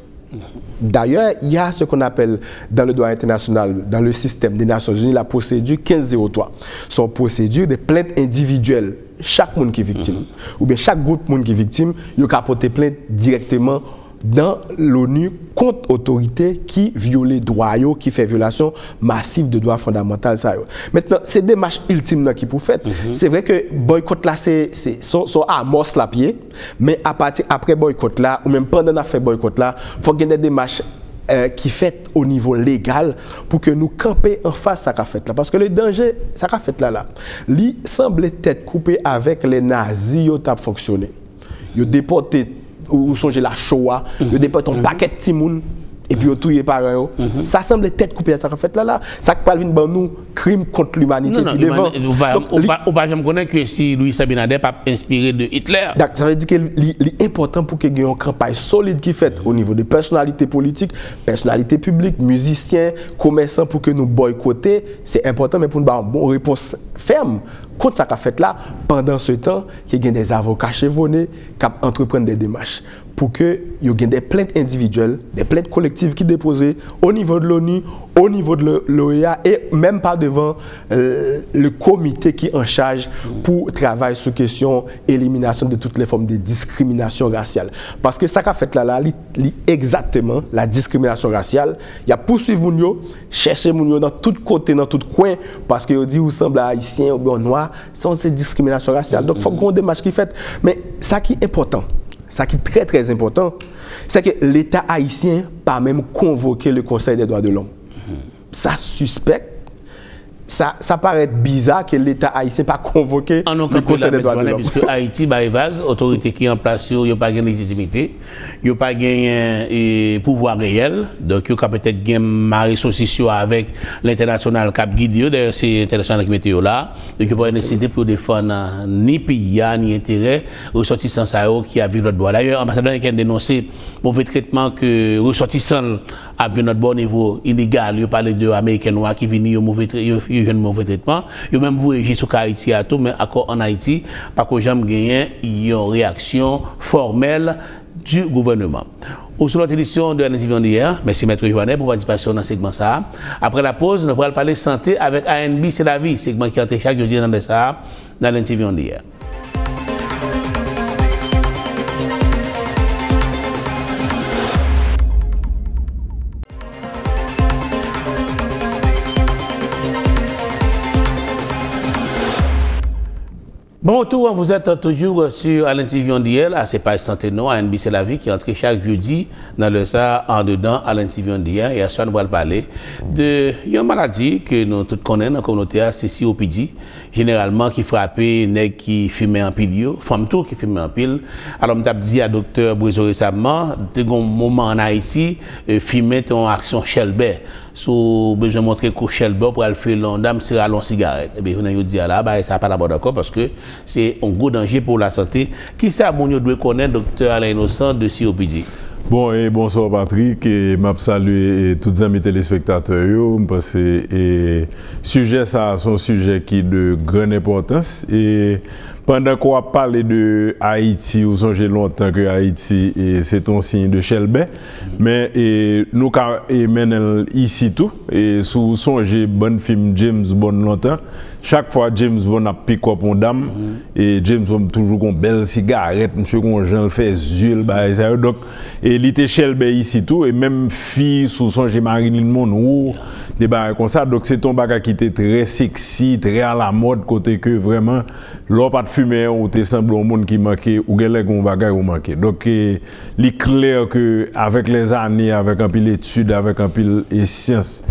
D'ailleurs, il y a ce qu'on appelle dans le droit international, dans le système des Nations Unies, la procédure quinze zéro trois. Se yon pwosedi de plent endividyèl. Chak moun ki viktim, oubyen chak gwoup moun ki viktim, yo ka pote plent dirèkteman nan Loni kont otorite ki vyole dwa yo, ki fè vyolasyon masiv de dwa fondamantal sa yo. Mentnan, se demach iltim nan ki pou fèt. Se vre ke bòykòt la, se, se, se, se yon amòs l ap ye, men apati, apre bòykòt la, ou menm pandan n ap fè bòykòt la, fòk gen de demach, eh, ki fèt o nivo legal pou ke nou kanpe anfas sa k ap fèt la. Paske le danje, sa k ap fèt la la, li sanble tèt koupe avèk lè nazi yo t ap fonksyone. Yo depòte, ou, ou sonje la Shoah, yo depòte yon pakèt timoun, epi yo touye paran yo. Sa sanble tèt koupe a sa k ap fèt la la. Sa k pral vin ban nou krim kont limanite pi devan. Donk, ou li pa, ou pa janm konnen ke si Luis Abinader p ap enspire de Hitler. Dak, sa vle di ke li, li enpòtan pou ke gen yon kanpay solid ki fèt o nivo de pèsonalite politik, pèsonalite piblik, mizisyen, komèsan, pou ke nou bòykote. Se enpòtan, men pou nou ba yon bon repons fèm kont sa k ap fèt la, pandan se tan ke gen de avoka chevone k ap antreprann de demach pou ke yo gen de plent endividyèl, de plent kolektif ki depoze o nivo de Loni, o nivo de l'O E A, e menm pa devan, euh, le komite ki an chaj pou travay sou kesyon eliminasyon de toutes les formes de discrimination raciale. Paske sa k ap fèt la la, li, li egzakteman la diskriminasyon rasyal. Y ap pouswiv moun yo, chèche moun yo nan tout kote, nan tout kwen, paske yo di ou sanble a Ayisyen oubyen w nwa, sa se diskriminasyon rasyal. Donk, fòk gen yon demach ki fèt. Men sa ki enpòtan, sa ki trè, trè enpòtan, se ke Leta ayisyen pa menm konvoke le Conseil des droits de l'homme. Sa sispèk, sa, sa parèt biza ke Leta ayisyen pa konvoke le Conseil des droits de l'homme. Piske Ayiti bay vag, otorite ki an plas yo, yo pa gen lejitimite. Yo pa genyen, e, pouvwa reyèl, donk yo ka petèt gen mare sosis yo avèk lentènasyonal k ap gide yo. Dayè, se entènasyonal ki mete yo la. Donk yo pa wè nesesite pou yo defann, a, ni peyi a, ni enterè resòtisan sa yo ki ap viv lòt bò a. Dayè, anbasadè ameriken denonse move tretman ke resòtisan l ap jwenn lòt bò, nivo ilegal. Yo pale de Ameriken nwa ki vini, yo move tre-, yo, yo jwenn move tretman. Yo menm voye je sou ka Ayiti a tou, men akò ann Ayiti pako janm genyen yon reyaksyon fòmèl du gouvernement. Ou sou lòt edisyon de Ann N T V on the Air. Mèsi Mèt Joanel pou patisipasyon w nan segman sa a. Apre lapoz, nou pral pale sante avèk A N B Se Lavi, segman ki antre chak jodi nan lè sa a nan Ann N T V on the Air. Bon retour, vous êtes toujours sur Ann N T V on the Air, la se paj sante nou, A N B Se Lavi, ki antre chak jedi nan lè sa a andedan Ann N T V on the Air. Yèswa nou pral pale de yon maladi ke nou tout konnen nan kominote a, se C O P D, jeneralman ki frape nèg ki fimen anpil yo, fanm tou ki fimen anpil. Alò, m t ap di a Doktè Brezo resaman, te gen yon moman ann Ayiti, e, fimen te yon aksyon chèlbè. Si w bezwen montre kou chèlbè, w pral file yon dam, se rale yon sigarèt. Ebyen, jounen jodi a la, bagay sa a pa la mòd ankò, paske se yon gwo danje pou lasante. Kisa moun yo dwe konnen, Doktè Alain Innocent, de C O P D? Bon, e bonswa Patrick, e m ap salye, e, tout zanmi telespektatè yo. M panse, e, sijè sa a se yon sijè ki de grann enpòtans. E pandan ke w ap pale de Ayiti, ou sonje lontan ke Ayiti, e, se te yon siy de chèlbè. Men, e, nou ka, e, mennen l isi tou. E si w sonje bann fim James Bond lontan, chak fwa James Bond ap pick up yon dam, e James Bond toujou gon bèl sigarèt, misye gon jan l fè zye l, bagay sa yo. Donk, e li te chèlbè isi tou, e menm fi, si w sonje Marilyn Monroe, de bagay konsa. Donk, se te yon bagay ki te trè seksi, trè alamòd, kote ke vrèman, lè w pa t fimen, ou te sanble yon moun ki manke, ou genlè gen yon bagay ou manke. Donk, e, li klè ke avèk lèzane, avèk anpil etid, avèk anpil, e, syans,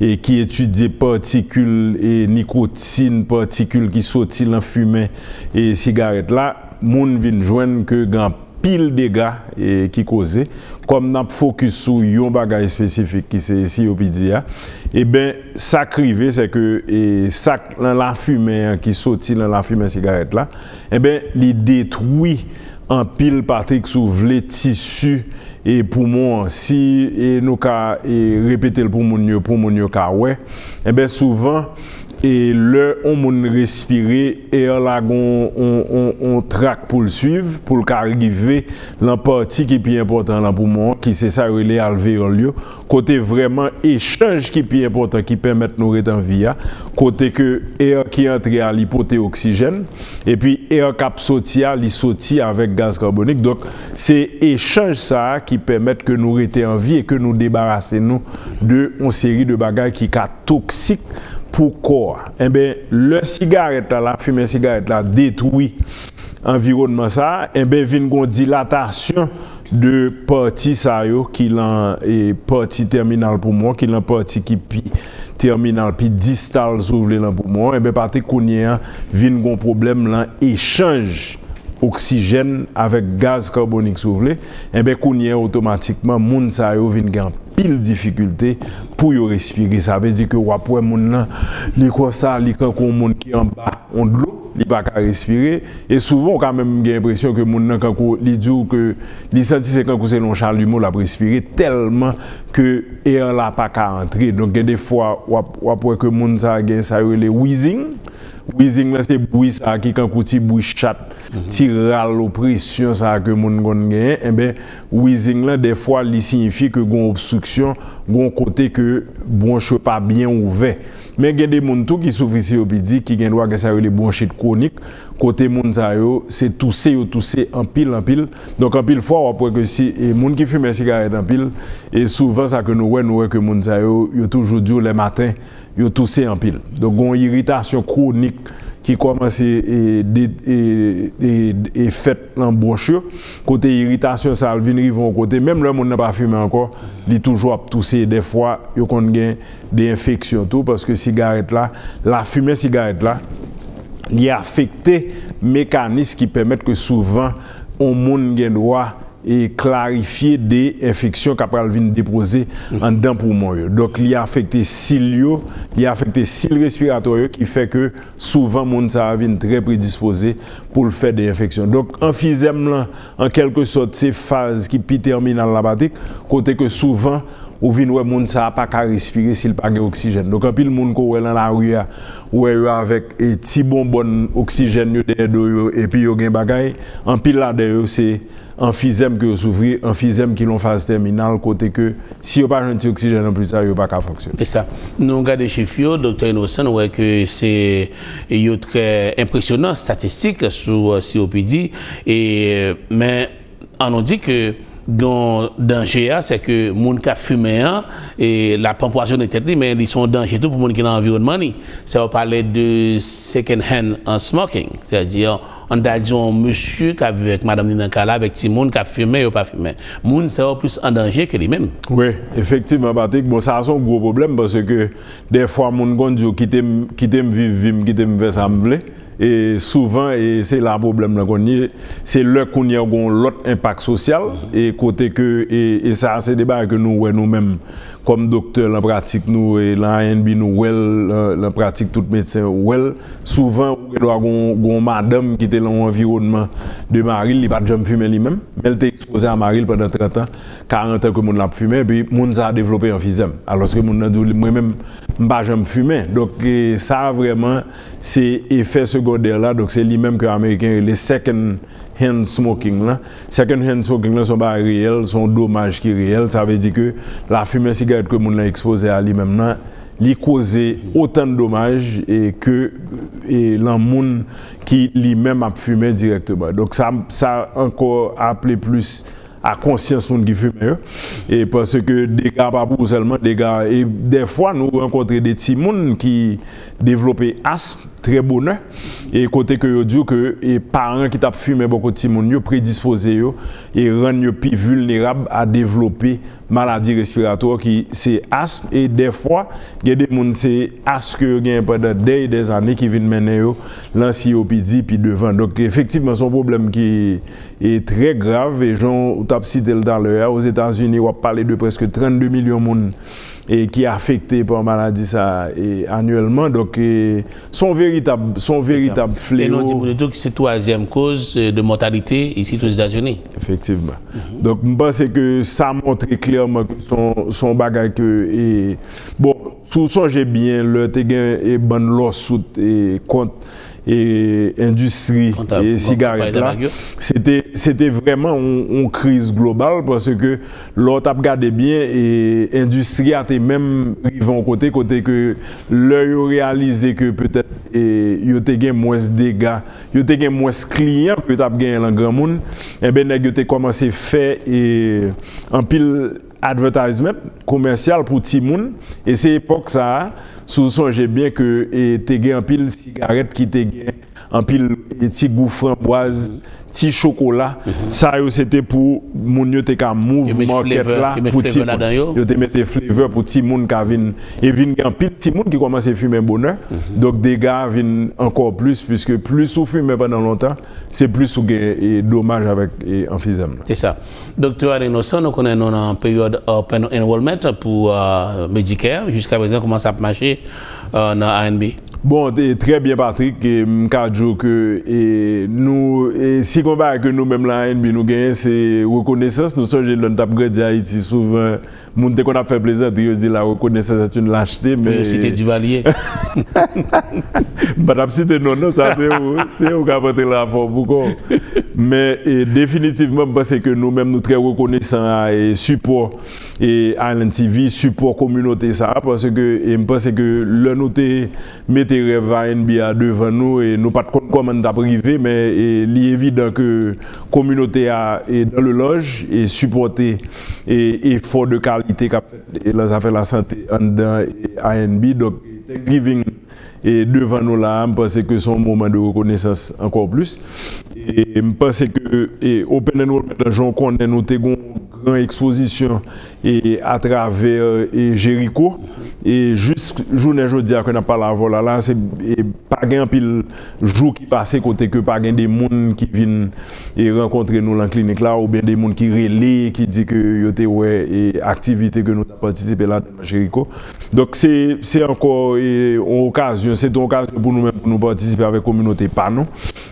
e ki etidye patikil, e, nikotin, patikil ki soti nan fimen, e, sigarèt la, moun vin jwenn ke gen anpil dega, e, ki koze. Kòm n ap fokis sou yon bagay espesifik ki se C O P D a, eben, sa k rive, se ke, e, sa k nan lafimen an ki soti nan lafimen sigarèt la, eben, li detwi anpil, Patrick, si w vle, tisi, e, poumon an. Si, e, nou ka, e, repete l pou moun yo, pou moun yo ka wè, enben, souvan, e, lè yon moun respire, air la gon on, on, on trak pou l swiv, pou l ka rive nan pati ki pi enpòtan nan poumon an, ki se sa yo rele alveyòl yo, kote vrèman echanj ki pi enpòtan ki pèmèt nou ret an vi a, kote ke air ki antre a, li pote oksijèn, epi air k ap soti a, li soti avèk gaz kabonik. Donk, se echanj sa a ki pèmèt ke nou rete an vi e ke nou debarase nou de yon seri de bagay ki ka toksik pou kò a. Enben, lè sigarèt la, lafimen sigarèt la detwi anviwònman sa a, enben, vin gon dilatasyon de pati sa yo ki lan e, pati tèminal poumon, ki lan pati ki pi tèminal, pi distal, si w vle, lan poumon an, enben, pati kounye an vin gon pwoblèm lan echanj oksijèn avèk gaz kabonik, si w vle, enben, kounye an, otomatikman, moun sa yo vin gen anpil difikilte pou yo respire. Sa vle di ke w ap wè moun nan, li konsa, li kankou yon moun ki anba yon dlo, li pa ka respire. E souvan, w ka menm gen enpresyon ke moun nan kankou, li di w ke li santi se kankou se yon chalimo l ap respire, tèlman ke air la pa ka antre. Donk, gen de fwa, w ap, w ap wè ke moun sa a gen sa yo rele wheezing. Wheezing lan, se bri sa a ki kankou ti bri chat, ti ral opresyon sa a ke moun konn genyen. Enben, wheezing lan, dèfwa, li siyifye ke gon obstriksyon, gon kote ke bwonch yo pa byen ouvè. Men gen de moun tou ki soufri C O P D, ki gen dwa gen sa yo rele bwonchit kwonik, kote moun sa yo, se touse yo touse anpil, anpil. Donk, anpil fwa, w ap wè ke si, e, moun ki fimen sigarèt anpil, e souvan sa ke nou wè, nou wè ke moun sa yo, yo toujou di w lè maten, yo touse anpil. Donk, gon iritasyon kwonik ki kòmanse, e, de, e, e, e fèt lan bwonch yo. Kote iritasyon sa a vin rive yon kote, menm lè moun nan pa fimen ankò, li toujou ap touse. Dèfwa, yo konn gen de enfeksyon tou, paske sigarèt la, lafimen sigarèt la, li afekte mekanis ki pèmèt ke souvan yon moun gen dwa e klarifye de enfeksyon k ap pral vin depoze anndan poumon yo. Donk, li afekte sil yo, li afekte sil respiratwa yo, ki fè ke souvan moun sa a vin trè predispoze pou l fè de enfeksyon. Donk, anfizèm lan, an kèlke sòt, se faz ki pi tèminal la, Patrick, kote ke souvan ou vin wè moun sa a pa ka respire si l pa gen oksijèn. Donk, anpil moun ke w wè lan lari a, ou wè yo avèk e, ti bonbòn oksijèn yo dèyè do yo, epi yo gen bagay, anpil ladan yo se anfizèm ke yo soufri, anfizèm ki lan faz tèminal, kote ke si yo pa jwenn ti oksijèn anplis sa, yo pa ka fonksyone. Se sa. Nou gade chif yo, Doktè Innocent, nou wè ke se, yo trè enpresyonan, statistik sou, euh, C O P D, e, men, an nou di ke gon danje a, se ke moun k ap fimen an, e l ap anpwazonnen tèt li, men li se yon danje tou pou moun ki nan anviwònman li. Sa yo pale de second hand, uh, smoking, sètadi, an ta di yon mesye k ap viv avèk madanm li nan kay la, avèk timoun k ap fimen, yo pa fimen. Moun sa yo plis an danje ke li menm. Wi, efektivman, Patrick. Bon, sa a se yon gwo pwoblèm, paske dèfwa moun konn di w, "Kite m, kite m viv vi m, kite m fè sa m vle." E souvan, e se la pwoblèm lan konn ye, se lè kounye a gen yon lòt enpak sosyal, e kote ke, e, e sa a se de bagay ke nou wè nou menm, kòm doktè lan pratik nou, e lan A N B nou wè l, lan, lan pratik tout medsen yo wè l. Souvan, ou gen dwa gen yon, gen yon madanm ki te lan yon anviwònman de mari l, li pa t janm fimen li menm, men l te ekspoze a mari l pandan trant an, karant an ke moun lan ap fimen, epi moun sa a devlope anfizèm. Alòske moun nan di w, "Mwen menm, m pa janm fimen." Donk, e, sa a vrèman, se efè segondè la, donk se li menm ke Ameriken rele second hand smoking lan. Second hand smoking lan se yon bagay reyèl, se yon domaj ki reyèl. Sa vle di ke lafimen sigarèt ke moun lan ekspoze a li menm nan, li koze otan de domaj e ke, e, lan moun ki li menm ap fimen dirèkteman. Donk sa, sa ankò aple plis a konsyans moun ki fimen yo. E paske dega pa pou ou sèlman, dega, e dèfwa nou rankontre de timoun ki devlope asm trè bonè, e kote ke yo di w ke, e paran ki t ap fimen bò kot timoun yo predispoze yo e rann yo pi vilnerab a devlope maladi respiratwa ki se asm, e dèfwa gen de moun se asm ke yo genyen pandan dè e dè zane ki vin mennen yo lan C O P D pi devan. Donk, efektivman, se yon pwoblèm ki e trè grav, e jan w t ap site l talè a, Ozetazini, w ap pale de prèske trannde milyon moun e ki afekte pa maladi sa a, e anyèlman. Donk, e se yon veritab, se yon veritab flewo. E nou di pou nou tou ki se twazyèm koz, e, de mòtalite isit Ozetazini. Efektivman. Donk, m panse ke sa montre klèman ke se yon, se yon bagay ke, e, bon, si w sonje byen, lè te gen, e, bann lawsuit, e, kont e endistri e sigarèt la, se te, se te vrèman yon, yon kriz global, paske lè w t ap gade byen, e endistri a te menm rive yon kote, kote ke lè yo reyalize ke petèt e yo te gen mwens dega, yo te gen mwens kliyan ke yo t ap genyen lan granmoun, enben nèg yo te kòmanse fè e anpil advertisement komèsyal pou timoun, e se epòk sa a, si w sonje byen, ke e te gen anpil sigarèt ki te gen anpil e ti gou franbwaz, ti chokola. Sa yo se te pou moun yo te ka move market la pou timoun. Yo te mete flavor pou timoun ka vin, e vin gen anpil timoun ki kòmanse fimen bonè. Donk dega a vin ankò plis, piske plis ou fimen pandan lontan, se plis ou gen e domaj avèk e anfizèm nan. Se sa. Doktè Alain Innocent, nou konnen nou nan peryòd open enrollment pou e, Medicare. Jiska prezan, kòman sa ap mache e, nan A N B? Bon, e, trè byen, Patrick. E, m ka di w ke e, nou, e, si gon bagay ke nou menm la A N B nou genyen, se rekonesans. Nou sonje lè n t ap grandi Ayiti, souvan moun te konn ap fè plezantri, yo di la reconnaissance est une lâcheté, men yo site Duvalier. M pa t ap site non, non, sa se ou, se ou k ap antre la fò pou kò w. Men e, definitivman, m panse ke nou menm nou trè rekonesan a e, sipò e, Island T V, sipò kominote sa a, paske e, m panse ke lè nou te mete rèv A N B a devan nou, e nou pa t konn kòman n t ap rive, men e, li evidan ke kominote a e, dans le large, e sipòte e, efò de kalite k ap fèt e, lan zafè lasante anndan e, A N B. Donk, Thanksgiving e, devan nou la a, m panse ke se yon moman de rekonesans ankò plis. E m panse ke e, open enrollment lan, jan w konnen, nou te gen yon gran ekspozisyon e, atravè e, Jericho. E jis jounen jodi a ke n ap pale avè w la, la, se e, pa gen anpil jou ki pase kote ke pa gen de moun ki vin e, rankontre nou lan klinik la, oubyen de moun ki rele, ki di ke yo te wè e, aktivite ke nou t ap patisipe ladan l Jericho. Donk, se, se ankò e, yon okazyon, se te yon okazyon pou nou menm, pou nou patisipe avèk kominote pa nou.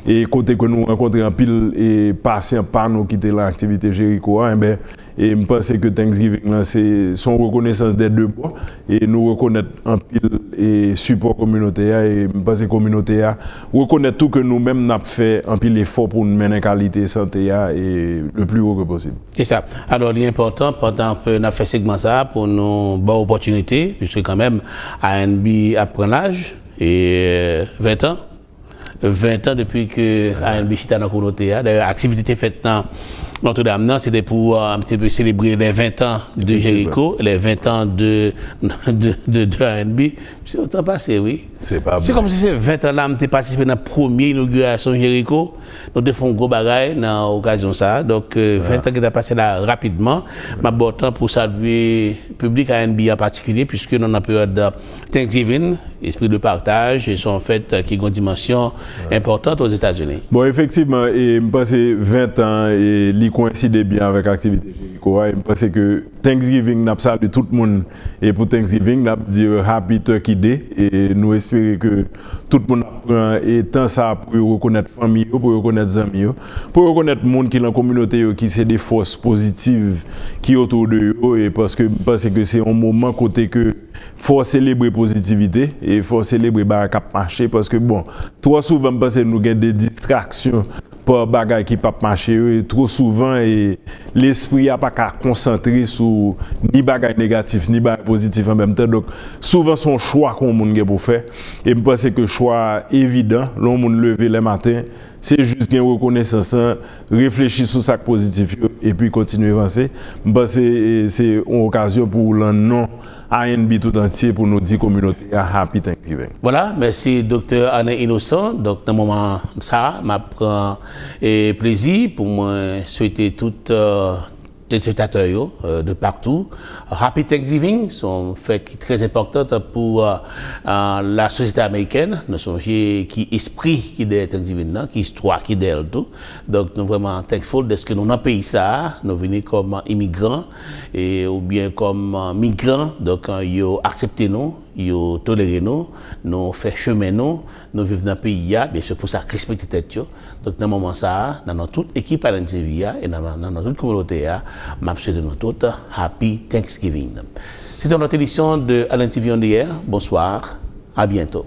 E kote ke nou rankontre anpil e, pasyan pa nou ki te lan aktivite Jericho a, enben, e m panse ke Thanksgiving lan, se, se yon rekonesans dè de bò. E nou rekonèt anpil e, sipò kominote a, e m panse kominote a rekonèt tou ke nou menm n ap fè anpil efò pou n mennen kalite sante a e, le plus haut que possible. Se sa. Alò, li enpòtan, pandan ke n ap fè segman sa a, pou nou ba w opòtinite, piske kanmenm, A N B ap pran laj, e ven tan. Ven tan depi ke A N B chita nan kominote a. Dayè, aktivite te fèt nan Notre Dame nan, se te pou e, un petit peu selebre les vingt ans de Jericho, les vingt ans de, de, de, de A N B. Se yon tan pase, wi. Se pa blag. Se kòmsi se ven tan la, m te patisipe nan premye inogirasyon Jericho. Nou te fè yon gwo bagay nan okazyon sa a. Donk, e, ven tan ki ta pase la rapidman. M ap ba w tan pou w salye piblik A N B an patikilye, piske nou nan peryòd Thanksgiving, espri de pataj, e se yon fèt ki gen yon dimansyon enpòtan Ozetazini. Bon, efektivman, e m panse ven tan, e li koyenside byen avèk aktivite Jericho a, e m panse ke Thanksgiving, n ap salye tout moun, e pou Thanksgiving, n ap di Happy Turkey Day, e nou espere ke tout moun ap pran e tan sa a pou yo rekonèt fanmi yo, pou yo rekonèt zanmi yo, pou yo rekonèt moun ki lan kominote yo, ki se de fòs pozitiv ki otou de yo, e paske m panse ke se yon moman kote ke fò w selebre pozitivite, e fò w selebre bagay k ap mache, paske, bon, twò souvan, m panse nou gen de distraksyon pa bagay ki p ap mache yo, e twò souvan, e lespri a pa ka konsantre sou ni bagay negatif, ni bagay pozitif an menm tan. Donk, souvan, se yon chwa ke yon moun gen pou fè, e m panse ke chwa a evidan, lè yon moun leve lè maten, se jis gen rekonesans lan, reflechi sou sa k pozitif yo, epi kontinye vanse. M panse, e, se yon okazyon pou w, lan non A N B tout antye, pou nou di kominote a Happy Thanksgiving. Vwala, mèsi Doktè Alain Innocent. Donk, nan moman sa a, m ap pran, e, plezi pou mwen swete tout, e, telespektatè yo, e, de partou, Happy Thanksgiving, se yon fèt ki trè enpòtan pou, e, e, lasosyete amerikèn. Nou sonje ki espri ki dèyè Thanksgiving nan, ki istwa ki dèyè l tou. Donk, nou vrèman thankful dèske nou nan peyi sa a, nou vini kòm imigran, e, oubyen kòm, e, migran. Donk, e, yo aksepte nou, yo tolere nou, nou fè chemen nou, nou viv nan peyi a, byen si pou sa k respekte tèt yo. Donk, nan moman sa a, nan non tout ekip Island T V a, e nan, nan, nan tout kominote a, m ap swete nou tout Happy Thanksgiving. Se te yon lòt edisyon de Island T V on the Air. Bonsoir, à bientôt.